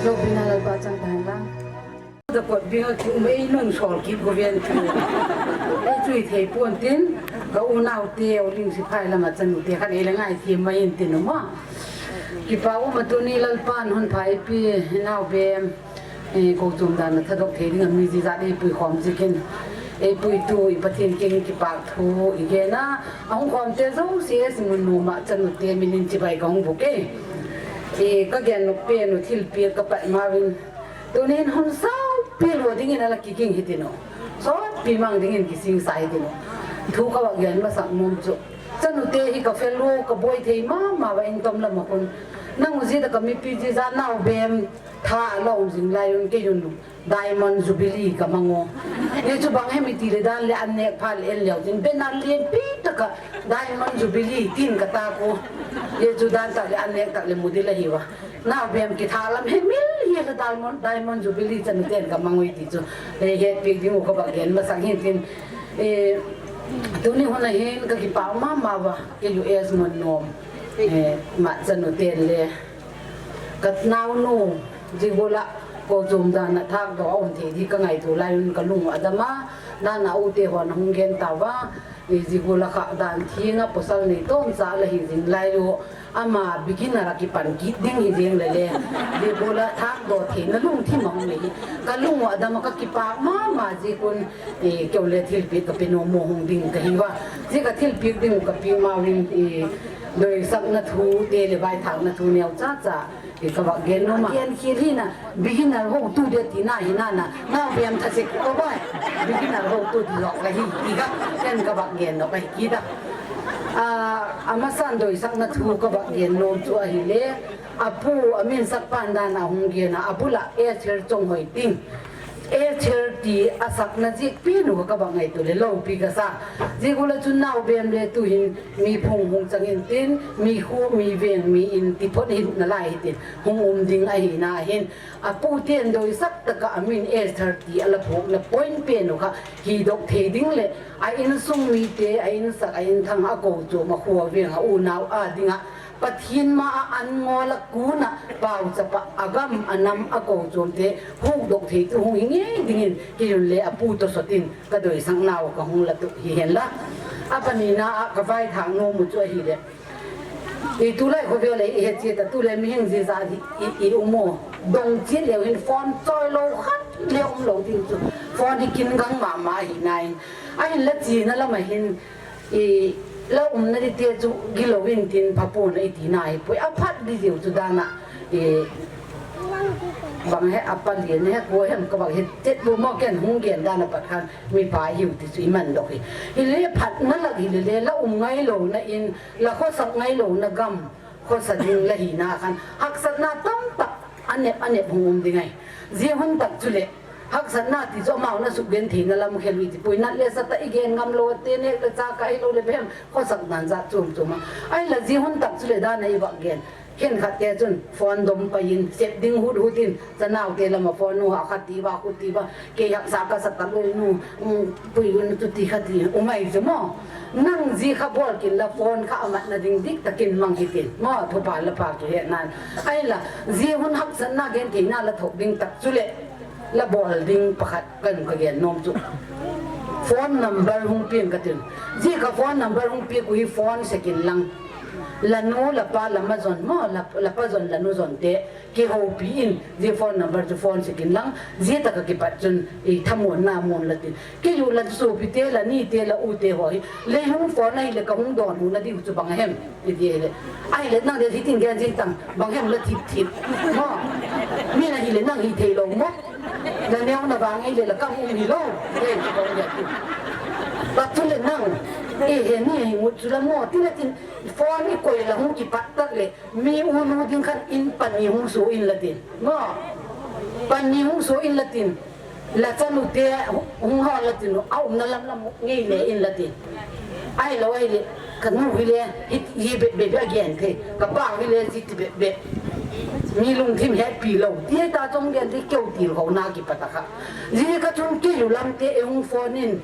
Lopina Lalpa chang tahen lang. Da kot bing a ki um ei nung sol ki ko vian tu. Ei chui thei pon tin, ka u nau te, u ling si phai lama chanu te, khan ei la ngai ti mai in tin ma. Kipa u ma tuni Lalpan hun phai pi nau be. E, ko chum dan na thadok thei ding a mi ji jat ei pui khom ji kin. Ei pui tu i Pathen king kipa thu i gen a. A hung khom te zo si e si mun nu ma chanu te minin chibai ka hung bu ke. E, ka gen nu pe nu thil pi ka pat ma vin. Tunin hun sau pi lo ding in a la ki king hi ti no. So pi mang ding in ki sing sa hi ti no. Thu ka wa gen ma sak mum chu. Chanu te hi ka fel lo ka boi thei ma ma wa in tom la ma kun. Nang u ji da ka mi pi ji ja nau bem. Tha a la um jing lai un kei un lu. Diamond Jubilee ka mang o. Ye chu bang hemi ti le dan le an nek pha le en leu jin. Ben a lien pi ta ka Diamond Jubilee tin ka ta ko. Ye chu dan tak le an nek tak le mu di la hi wa. Nau bem ki tha lam hemi hi la Diamond, Diamond Jubilee chanu ten ka mang ui ti chu. Le he pi ding u ka ba gen ma sang hin tin. E, tuni hun a hin ka ki pa ma ma wa. Ke U S mun nom. E, ma chanu ten le. Ka nau nu, ji gula, ko chum dan a thak do a um thei di ka ngai tu lai un ka lung a dam a, dan a u te hon hung gen ta wa, i ji gula kha dan thi nga posal nei ton sa la hi jing lai u, ama beginner a ki pan ki ding hi jing le le, ji gula thak do thei na lung thi ma hung le hi, ka lung a dam a ka ki pa ma ma ji kun, i keu le thil pi ka pi no mo hung ding ka hi wa, ji ka thil pi ding ka pi ma win, i doi sak na thu te le vai thak na thu neu cha cha, Ka va gen nom a. Gen khel hi na, beginner ho tu de ti na hi na na. Nau bem tha se ko bai. Beginner ho tu di lok la hi. Ti ka, ken ka va gen nom bai ki da. A, ama san doi sak na thu ka va gen nom chu ahi le. Apu, amin sak pan dan a hung gen a. Apu la e thil chong hoi ting. Esther ti asakna jeh pen u kha kaba ngaito le loupi kasa. Jeh u le chun nao bem le tuhin mi phung hung chang in tin, mi khu, mi veng, mi in ti phot hin nalai hitin hung um ding ahina hin. Apu ten doisak taka amin Esther ti ala phokna point pen u kha hidok thei ding le a insung mite, a insak, a inthang, a kochom, a khu a veng, a unau a dinga Pathen ma a an ngol a kun a pauchapa, a gam a nam a kochom te hukdok thei tu hung hi ngei dingin kei un le apu toh sot in ka doisak nau ka hung la tu hi hen la. A panina a ka vaithak nom u chu ahile. I tulai khovel a i he chiat a tule mihing jija i, i, i um u. Dong chiat leu hin phone choi lou khat le um lou ding chu. Phone hi kin gang mama hi nai. Ahin la china lam a hin i la umna di te chu gilou in tin phapon a i tina hi poi. A phat di diu chu dan a i bang he a pali ne he ko hem ka bang he chet bu mo ken hung gen dan a pat khan mipa hiu ti chu i man dok hi. Hi le phat na la hi le le la um ngai lou na in la khosak ngai lou na gam khosa ding la hi na khan haksatna tam tak a nep a nep hung um ding ai. Zia hun tak chu le haksatna ti chu amau na suk gen theina lam khel u i ti poi. Nat le sat a i gen ngam lou a te nek le cha ka hi lou le bem khosak dan jat chom chom a. Ai la zia hun tak chu le dan a i vak gen. Khen khat te chun phone dom pai in sep ding hut hut in chanau te lam a phone nu ha khat ti va khut ti va kei haksa ka sak ka loi nu, um, pui un tu ti khat ti um ai chu mo. Nang zia kha bol kin la phone kha amat na ding dik takin mang hi tin mo. Thupa la pa tu he nan. Ai la zia hun haksatna gen theina la thok ding tak chu le la bol ding pakhat kan ka gen nom chu. Phone number hung piang ka tin. Zia ka phone number hung piak u hi phone sekin lang. La nu, la pa, la ma jon mo, la, la pa jon, la nu jon te kihoupi in, zia phone number chu phone sekin lang, zia taka kipat chun i thamon na mon la tin. Kei u la sopi te, la ni te, la u te ho hi, lei hung phone ahile ka hung don u na diu chu bang a hem. I ti le. Ahile nang le hitin gen jing tang, bang hem la thip thip. Mo. Mi na hile nang hi thei lou mo. La neo na bang ahile la kam um hi lou. Ei, chu bang le ti. Ba chu le nang. E he ni hi ngut chu la mo. Ti le tin phone i koi la hung kipat tak le. Mi u nu ding khan in pani hung so in la tin. Mo. Pani hung so in la tin. La chanu te hung hol la tin, a umna lam lam ngei le in la tin. Ahilou ahile, ka nu hi le, hi, hi be, be, be a gen thei. Ka pa hi le, hi ti be, be. Mi lungthim hetpi lou. Ti ta chong gen thei keu til ho na kipat a kha. Zia ka chun kei u lam te e hung phone in.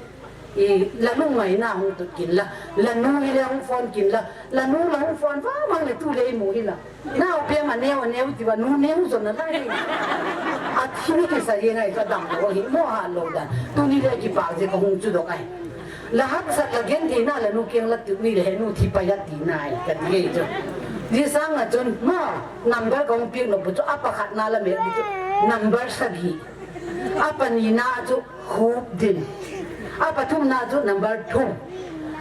I, la lungngaina hung tut kin la. La nu hi le hung phone kin la. La nu la hung phone vang vang le tu le i mu hi la. Nao pia ma neo, neo ti va nu neo jon na lai. A thi ni kisa ye ngai ka dam lo hi mo ha lo dan. Tuni le kipak je ka hung chu dok ai. La haksat la gen thei na la nu kiang la tu ni le he nu thi pa ya ti nai ka ti ye chu. Zia sang a chun mo number ka hung piak nop u chu a pakhat na la me di chu. Number sagi. A pani na chu Hupdin. A pathumna chu number thum.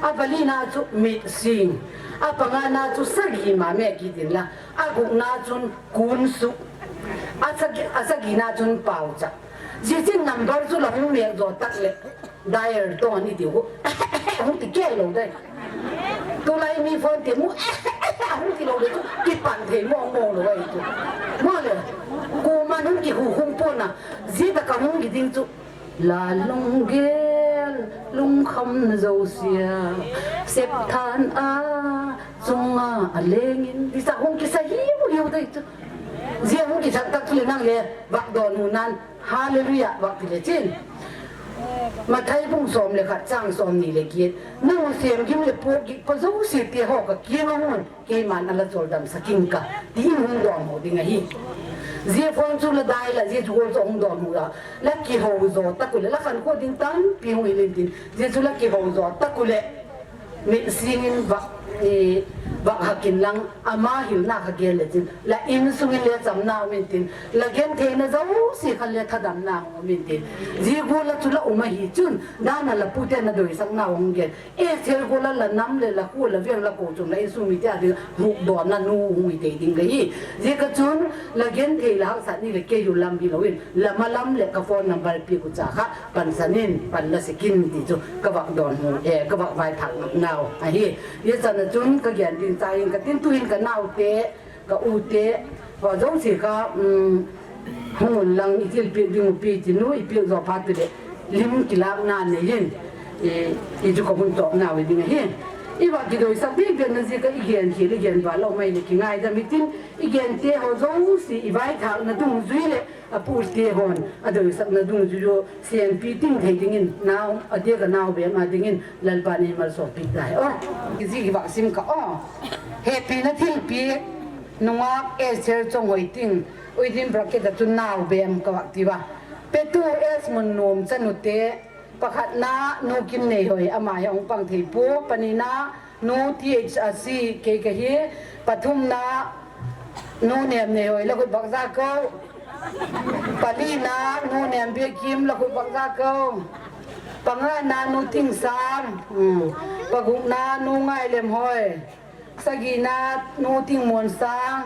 A palina chu mitsing. A pangana chu sagi ma me kitin la. A gukna chun kunsu. A sagi, a sagina chun paucha. Zia chun number chu la hung mek jo tak le. Dial tone i ti u. Hung ti kei lou dai. Tulai mi phone ti mu. Hung ti lou dai chu. Kipan thei mo mo lou ai chu. Mo le. Kuman hung kihu hung pon a. Zia taka hung kiding chu. La lunggel, lungkhamna josia, septhan a, chunga a lengin, ti sa hung kisa hiu hiu dai chu. Zia hung kisa tak chu le nang le, vak don u nan, hallelujah, vak ti le chin. Mathai bung som le khat chang som ni le giet. Nang sem gim le po gi, pa josia te ho ka kiang a hung. Keiman ala chol dam saking ka, ti in hung don ho ding ahi. Zia phone chu la dai la, zia chu gol chu hung don ho la. La kihou jo tak u le, la khan ko ding tampi hung in tin. Zia chu la kihou jo tak u le. Mitsing in vak, i, vak hakin lang, ama hilna kha gel le tin. La insung in le chamna um in tin. La gentheina josia khan le thadamna hung um in tin. Zia gol la chu la um ahi chun, dan a la pu te na doisakna hung gel. Esther gol a la nam le la khu la veng la kochom la insung mite a ding hukdonna nu hung hi tei ding ka hi. Zia ka chun la genthei la haksat ni le kei u lam hi lou in la ma lam le ka phone number pi ku cha kha pansan in pan la sikin ti chu ka vak don hu, eh, ka vak vaithak nau ahi. Zia chan a chun ka gen ding cha in ka tin tu in ka nau te, ka u te, ho josia kha, um, Hung un lang, i thilpeh ding u peh tin u, i peh jo phat le lim kilakna nei in, i, i chu ka hun tawpna ve ding ahi. I va kidoisak bik bek na ziak a i gen khel, i gen val lo mai le kingaidam i tin, i gen te ho jouse i vaithakna dungjui le a pu te hon a doisakna dungjui u senpi ting thei dingin nau, a diak a nau bem a dingin Lalpa in ei malsawmpi ta hen. Aw, i zi hi va sim ka aw. Hepina thilpeh, nungak Esther Chonghoi Ting, within bracket a chun nau bem ka va ti va. Petu S Munnom chanu te, pakhatna Nu Kimneihoi, ama hi hung pang thei pu, panina Nu T H R C, kei ka hi, pathumna Nu Nemneihoi, la khut bak ja ko. Palina Nu Nembiakim, la khut bak ja ko. Pangana Nu Tingsang, hmm. Pagupna Nu Ngailemhoi. Sagina Nu Tingmonsang,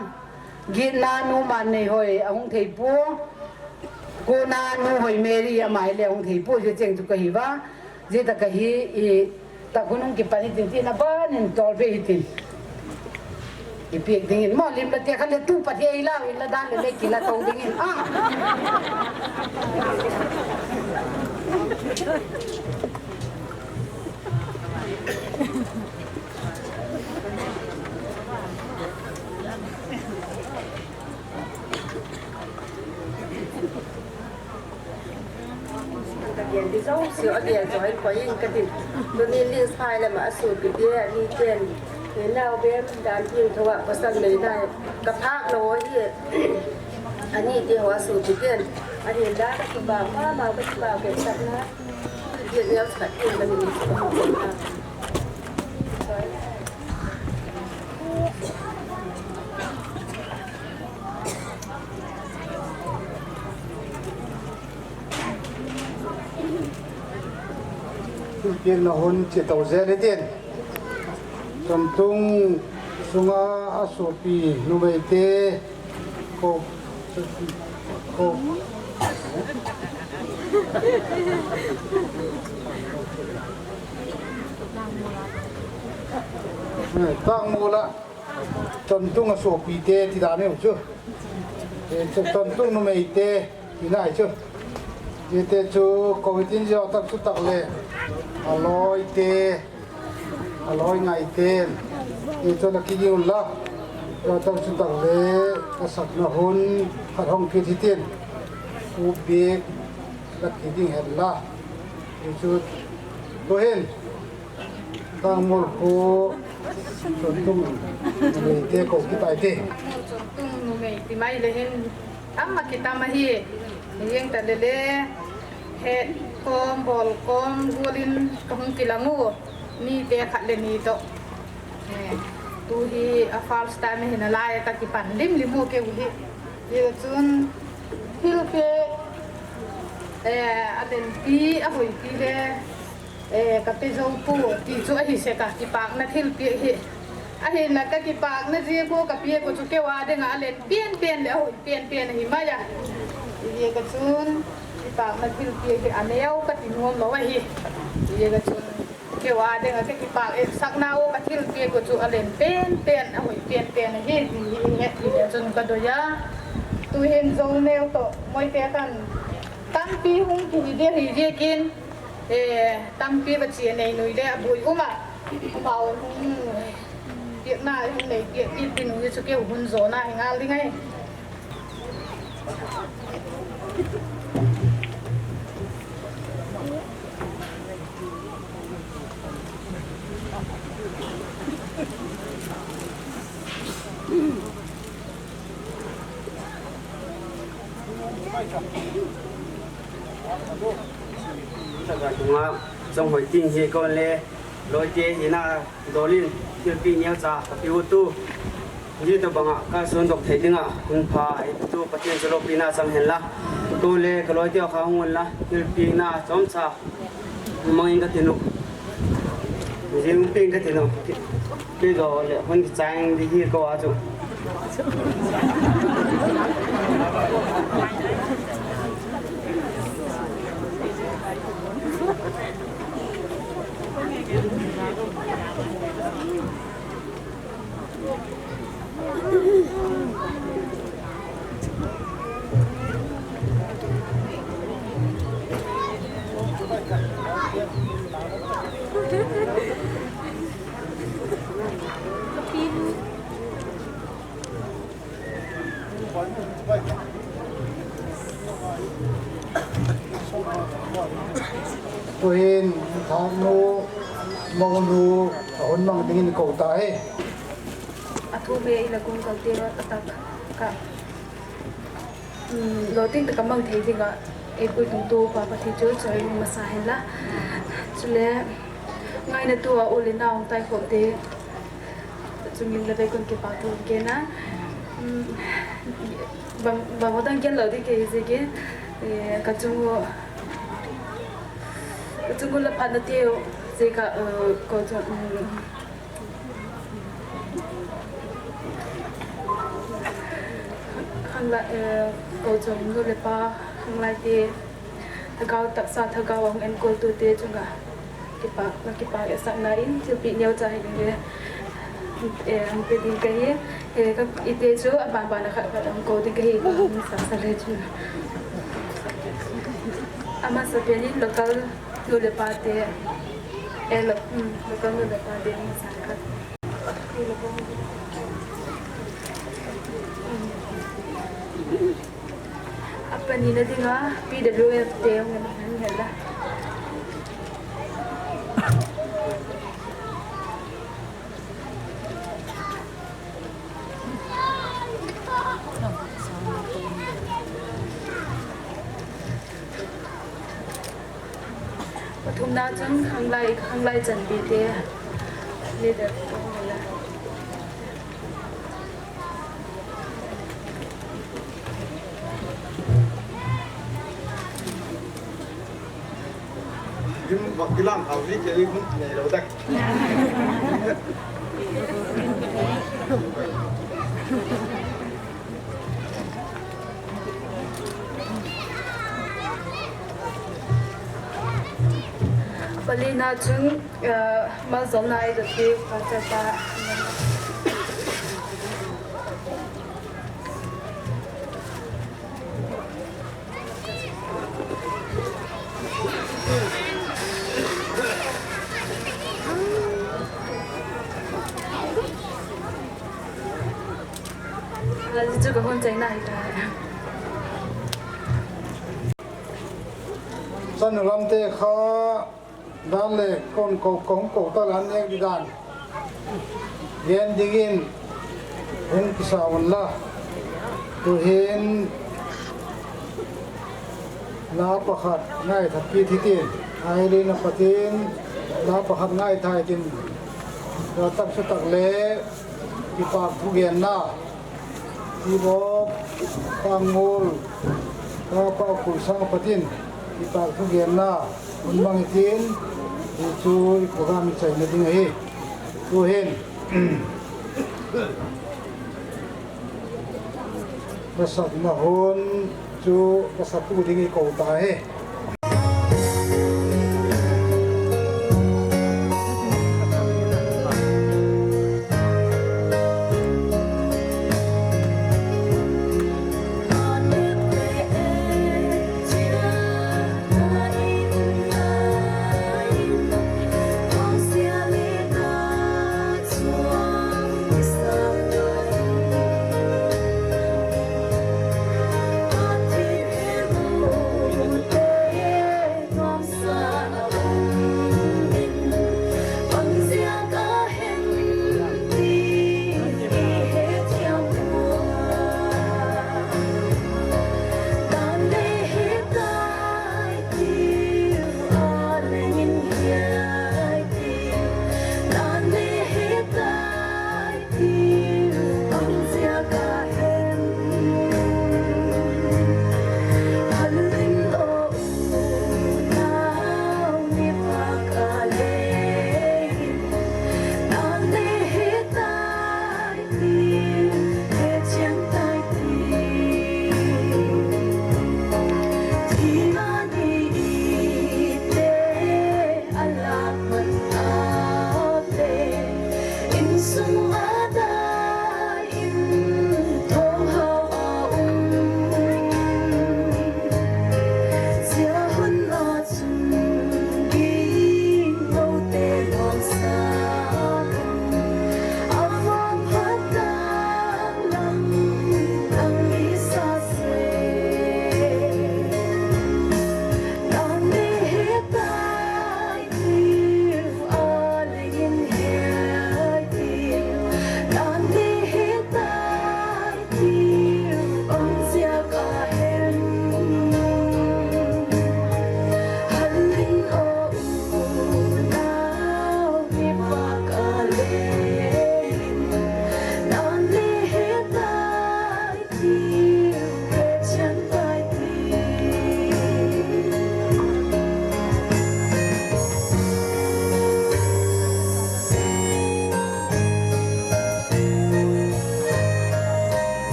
getna Nu Manneihoi, a hung thei pu. Kona Nu Hoi Mary, ama hi le a hung thei pu, zia cheng chu ka hi va. Zia ta ka hi, i, ta khun hung kipan hi tin tin, a ban in tol ve hi tin. I pek dingin, mo lim la te khan le tu pa thei la, in la dan le le kila to dingin. Ah. Ka gen di jouse a gen jo in koi in ka tin. Tuni list file lama a supi te, ani ten. Ni nau bem dan ting thoa pasal mei nai. Ka phak lo hi. Ani te ho a supi ten. Ani da ka suba, ma ma ka suba ke sakna. Dia dia sa ke mani. Thilpehna hun che to zel hitin. Chontung sunga a sopi numeite ko, ko. Eh, Tangmula. Chontung a sopite ti dan u chu. Eh, chu Chontung numeite ti nai chu. Hite chu kovitin jo tak chu tak le. A loite, a loi ngaite. Ti chu la kiging un la. Jo tak chu tak le, a sakna hun khat hong kit hitin. Ubik la kiging hen la. Ti chu tuhin. Tangmul khu Chontung numei te ko kitai te. Chontung numei ti mai le hin ama kitam ahi. Hijeng ta le le, het kom, bol kom, gulin ka hung kilang u. Ni te khat le ni to. Eh, tu hi a first time hi nalai ka kipan lim lim u keu hi. Hijeh chun thilpeh, eh, a lenpi, a hoipi le, eh, ka pe jou pu ti chu ahi sek a, kipakna thilpeh hi. Ahinla ka kipakna ziak u ka peh u chu keu a dinga a len pen pen le a hoi pen pen ahi mai a. Hijeh a chun kipakna thilpeh hi a neo ka ti nom lou ahi. Hijeh a chun keu a dinga ka kipak e, sakna u ka thilpeh u chu a len pen pen, a hoi pen pen ahi ti hi het hi le chun ka doi a. Tuhin Zo neo to Moite khan tampi hung kihi ding ahi ziakin, eh, tampi va chia nei nui le a bui um a. Amau hung piakna hung nei piak kit ding u chu keu hun jona hi ngal ding ahi. Taka tunga Chonghoi Ting hi kon le loite hina dolin thilpeh neocha ka pe u tu. Hiti banga ka sundok thei dinga hun pha ei tu Pathen chu loupina chang hen la. Tu le ka loite kha hung un la thilpehna chomcha mangin ka ti nom. Jing ping ka ti nom. Pi do le hun kichang di hi ko a chu. Tuhin, thangnu, mounu, ahung mang dingin kou tahi. Athu me ila kum kalte atak ka. Hmm, lou ding tah ka mang thei dinga, eipui tungtu Pa Pathen chu choi masa hen la. Chule, ngaina tua u le nao tai khoh te. Chungin le vei kon kipa thu kei na. Hmm, bang, bang dang kei lou ding kei jeh kei. Eh, ka chung u, ka chung u la phat na teu, jeh ka, eh, kou chung, hmm, Khanglai, eh, kou chung nu le pa, khanglai te, thagau taksa, thagau ahung enkol tu te chunga kipa, kipa esahna in, thilpeh neocha hi ding le, eh, hung pe ding kahi, eh, ka, ite chu aban ban a khat khat hung kou ding kahi, ka hung sa sa le chu. Amasa pen in local nu le pa te, eh, lo, hmm, local nu le pa te amasa khat. Apanina dinga P W F te hung hen la. Pathumna chun khanglai, khanglai chanpi te leader te hung hen la. Jim bak kilang kau ni kei hun nei lo dak. Palina chun, eh, malzolna i dot pi, pastor pa. Chu ka hon chaina hi ta. Chanu lam te kha dan le kon ko, kon ko ta lan nek di dan. Gen dingin hung kisa un la. Tuhin la pakhat ngaitha pi thi tin. Ai le na patin la pakhat ngaitha tin. La tak su tak le kipak thu genna. Tibo Pangol, Papa Kuisang patin, kipak thu genna, hung mang tin, hichu i program i chaina ding ahi. Tuhin, nasakna hon chu ka sapu ding i kou tahi.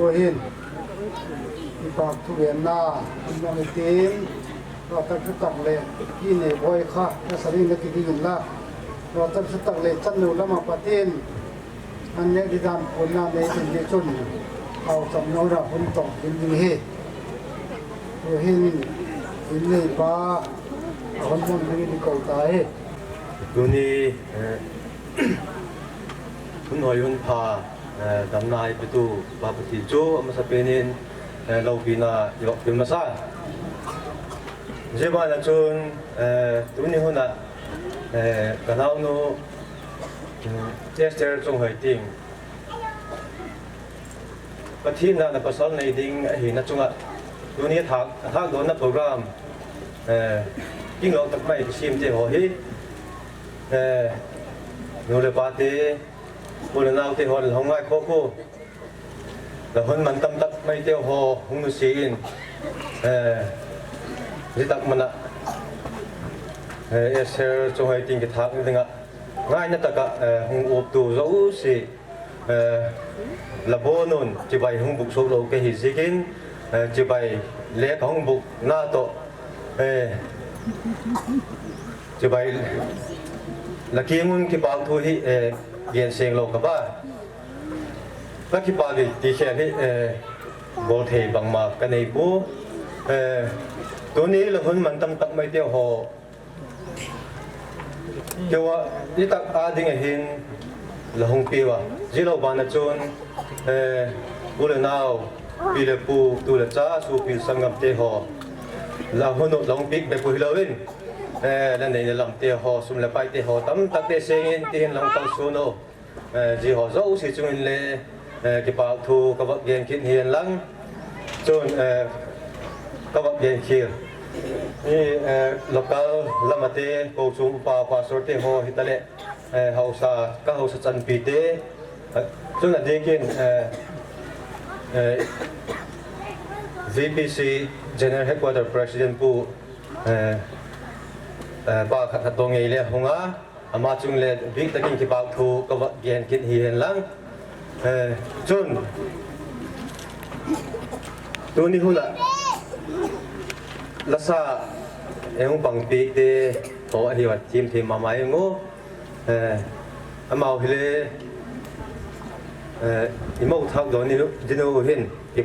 Tuhin, i pak thu gen na, in mong i tin, lo tak chu tak le, ki nei boi kha, na sa ring na ki ding in la, lo tak chu tak le, chan nu lama patin, an ne di dan pun na nei tin di chun, au cham no ra hun tong din ding hi. Tuhin, in nei pa, a hun mong ding in ko ta hi. Tuni, eh, hun hoi hun pha, eh, damna i pitu Pa Pathen chu amasa penin, eh, loupina i vak pil masa. Jibana chun, eh, tuni huna, eh, ka naunu, mm, Esther Chonghoi Ting. Pathen na, na pasal nei ding ahina chunga tuni thak, thak dona program, eh, king lo tak mai kisim te ho hi, eh, nu le pa te, u le nau te ho le hong ngai kho kho. La hun man tam tak mai te ho hung nu si in, eh, ji tak mana, eh, Esther Chonghoi Ting kithak ni dinga. Ngaina taka, eh, hung up tu zo si, eh, la bonun, chibai hung buk sok lo ke hi zikin, eh, chibai le ka hung buk na to, eh, chibai la kimun kipak thu hi, eh, gen seng lo ka ba. Ka kipak hi ti khel hi, eh, bol thei bangma ka nei bu. Eh, tuni la hun man tam tak mai te ho. Kewa, i tak a ding ahin la hung piwa. Ji lo bana chun, eh, u le nau, pi le pu, tu le cha, su pi sangam te ho. La hunu la hung pik be pu hi lo in. Eh, la nei le lam te ho, sum le pai te ho, tam tak te seng in, ti hin la hung kal su no. Eh, ji ho zo si chungin le, eh, kipak thu ka vak gen kit hian lang. Chun, eh, ka vak gen khil. Ni, eh, local lama te, ko chung upa, pastor te ho hi ta le, eh, hausa, ka hausa chanpi te. Eh, chun a dikin, eh, eh, V P C General Headquarter President pu, eh, eh, pa khat khat dong ngei le hunga. Ama chung le bik takin kipak thu ka vak gen kit hian lang. Eh, chun, tuni huna, la sa, eh, hung pang pik te, to ahi wat thim thim mama e ngo. Eh, amau hi le, eh, i mo thak don ni, dinu hin, ki,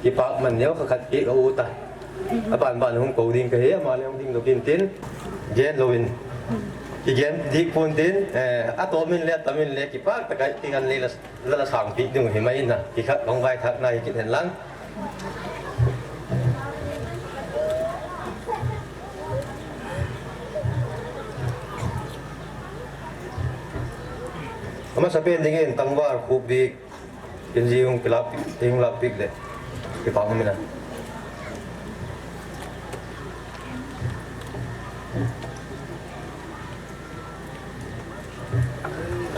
kipak man neo kha khat pik a u ta. A ban ban hung ko ding ka hi, ama le hung ding lo kin tin, gen lo in. Ki gen dik pun tin, eh, a to min le, a ta min le, kipak ta kai, ti ngan le la, la, la sang pi ding hi mai na, ki khat long vai thak na hi kit hen lang. Ama sa pen ding in tangvar khup dik. Kin ji hung kilak, hung lak pik le. Kipang mina.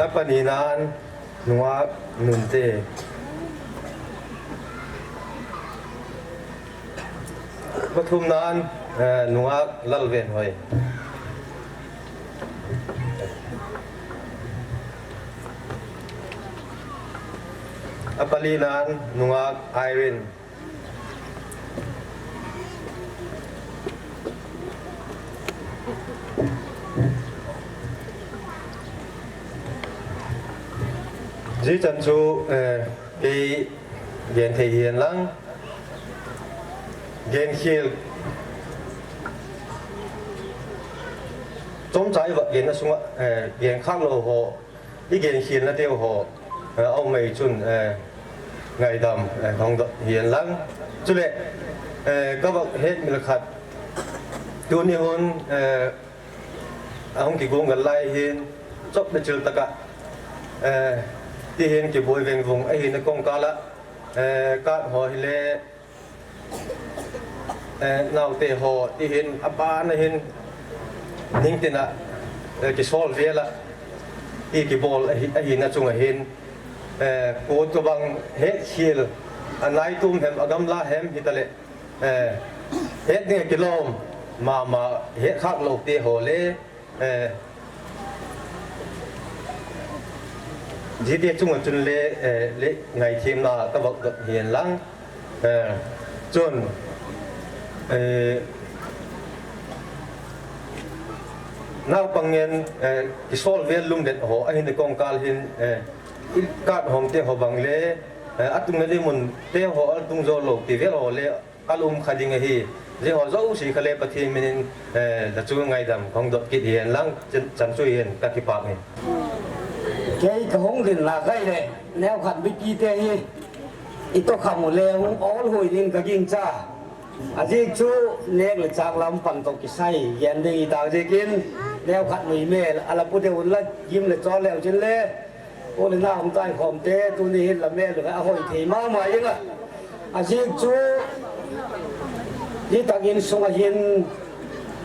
A pani nan, nungak nun te. Pathum nan, eh, nungak Lalvenhoi. A pali nan, nungak Irene. Ji chan chu, eh, kei gen thei hian lang. Gen khil. Chomcha i vak gen na sunga, eh, gen khak lo ho. I gen khil na teu ho. Eh, au mai chun, eh, ngaidam, eh, hong do hian lang. Chule, eh, ka vak het mil khat. Tuni hun, eh, a hung kigong gal lai hin, chop le chil taka, eh, ti hin kiboi veng vung, ahin a kong kala, eh, kat ho hi le, eh, naute ho, ti hin, a ban a hin, ning tina, eh, kisol vela, ti kibol ahi, ahin a chung ahin, eh, ko to bang het khil, a nai tum hem, a gamla hem, hi ta le, Eh, het ding kilom mama het khak lo te ho le, eh, Jite chunga chun le, eh, le ngaithemna ka vak dot hihen lang. Eh, chun, eh, naupang ngen, eh, kisol vel lumdet ho, ahin kongkal hin, eh, i kat hom te ho bang le, eh, atung na le mun te ho, atung jo lo, ti vel ho le, Ka lum kha ding ahi, jeh ho jouse kha le Pathen minin, eh, la chu ngaidam kahung dot kit hihen lang, chan, chan chu hihen ka kipak e. Kei kahung din la kai le, neo khat mipi te hi, i to kham u le hung ol hui din ka gingcha. Ajeh chu nek le chak lam pan to kisai, gen ding i ta jeh kin, neo khat nui mel, ala pu de un la, gim le chol le u chin le, U le nao hung tai khom te, tuni hin la mel u a hoi thei mama jeng a. Ajeh chu, hitak insung a hin,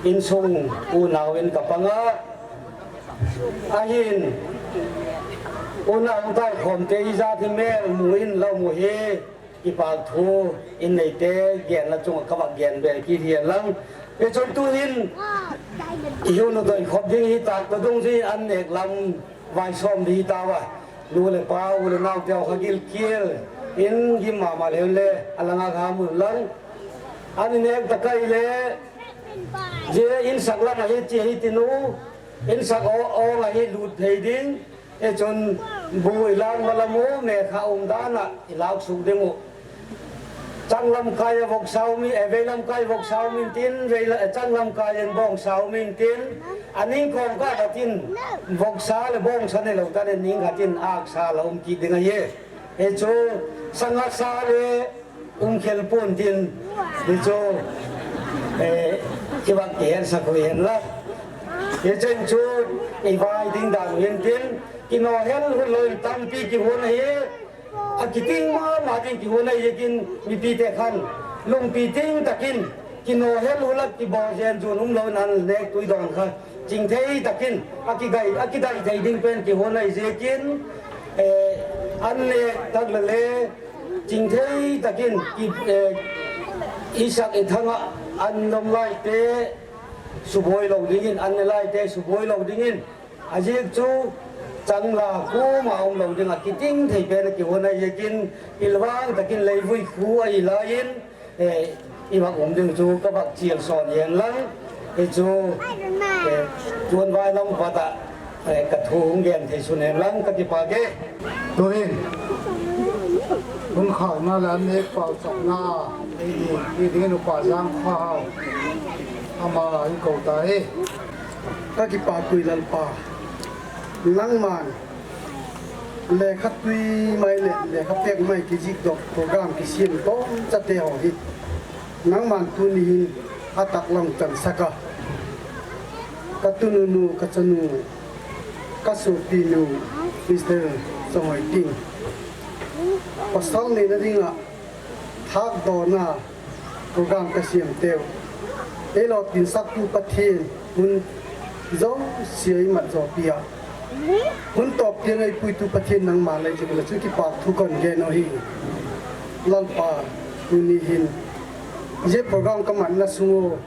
insung unau in ka pang a. Ahin, unau hung tai khom te, ijat hi mel mu in la mu hi. Kipak thu in nei te, gen la chunga ka vak gen be kit hihen lang. Hichun tu hin, i hun u doi khop ding hi tak to dung jin an nek lam vai som di ta va. Nu le pa, u le nao te kha gilkel in gim mama le le, a langa kha mun lang. An nek ta kai le, je in sak lang a hi chi hi ti nu, in sak o, o nga hi lut thei ding. Hichun bu i lak ma lam u, me kha um dan a i lak suk ding u. Chang lam kai a voksa um in, eh, vei lam kai voksa um in tin, vei la, eh, chang lam kai in bongsa um in tin, a ning kong ka ka tin, voksa le bongsa ne lo ta le ning ka tin, aksa la um kit ding ahi. Hichu, sanga sa le, um khel pon tin, hichu, eh, kivak kihen sak u hen la. Hichun chu, i vai ding dan u hin tin, kino hel hun loi tampi kihon ahi, a kiting mama ding kihon ahi jeh kin mipi te khan, lungpi ting takin, kino hel u la kibol jen jun um lou nan nek tui don kha. Chingthei takin, a kidai, a kidai thei ding pen kihon ahi jeh kin, eh, an le tak le le, Chingthei takin ki, eh, i sak i thang a an nom lai te suboi lo dingin, an ne lai te suboi lo dingin, ajeh chu chang la kuma um lo ding a kiting thei pen a kihon ahi jeh kin, pilvang takin leivui khu ahi lai in, eh, i vak um ding chu ka vak chial son jen lang. Hichu, eh, tuan vai lam pat a, eh, ka thu hung gen thei sun hen lang ka kipak e. Tuhin, hun khauna le an nek pao chapna, ei ni, ei dingin Upa Jangkhao, ama in kou ta e. Ka kipak u e Lalpa, nangman, lekha tui mai le, lekha pek mai kijih doh program kisem tom chate ho hi. Nangman tuni hin a taklang chan saka. Ka tunu nu, ka chanu, ka sopi nu, Mister Chonghoi Ting. Pasal neina dinga, thakdohna, program ka sem teu. Ei lotpinsah tu Pathen, hun jouse ei mat jopi a. Hun top tiang ei puitu Pathen nangma lei jeh la chu kipak thu kon gen u ahi. Lalpa, tuni hin. Hiche program ka matna sung u.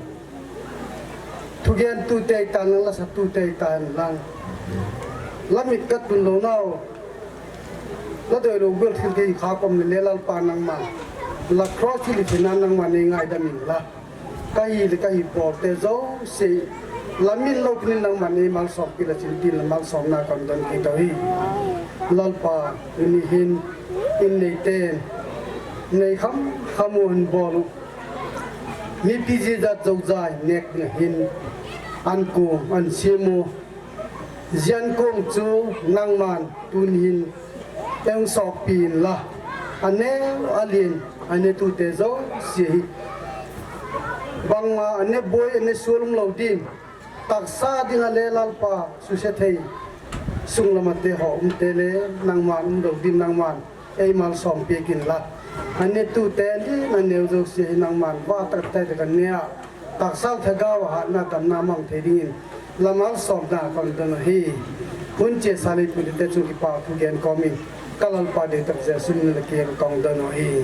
Thugentu te tan lang, lasatu te tan lang. Lamit ka tun lou nau. La doi lou bel thil kei kha kom le Lalpa nangma. La cross thil thina nangma nei ngaidam in la. Ka hi le ka hi bol te jouse. La min lou pin nangma nei malsom pi la chin tin la malsomna kon don kit u ahi. Lalpa, tuni hin in nei ten. Nei kham kham u hin bol u. Mipi jijat jousea nek ding hin an kong, an sem u. Hiche an kong chu nangman tun hin ei soppi in la. Aneo alen, anetute jouse hi. Bangma ane boi, ane sulum lou din. Tahsa dinga le Lalpa suse thei. Sung lama te ho um te le nangman um lou din nangman. Ei malsom peh in la. Anetute le aneo jouse hi nangman vah tah tah in kan ne a. Tahsa lhagao a hatna damna mang thei dingin. La malsomna kon don u ahi. Hun chesa lei pute chung kipa thu gen komin. Ka Lalpa dei tah Jesu min le kei kon don u ahi.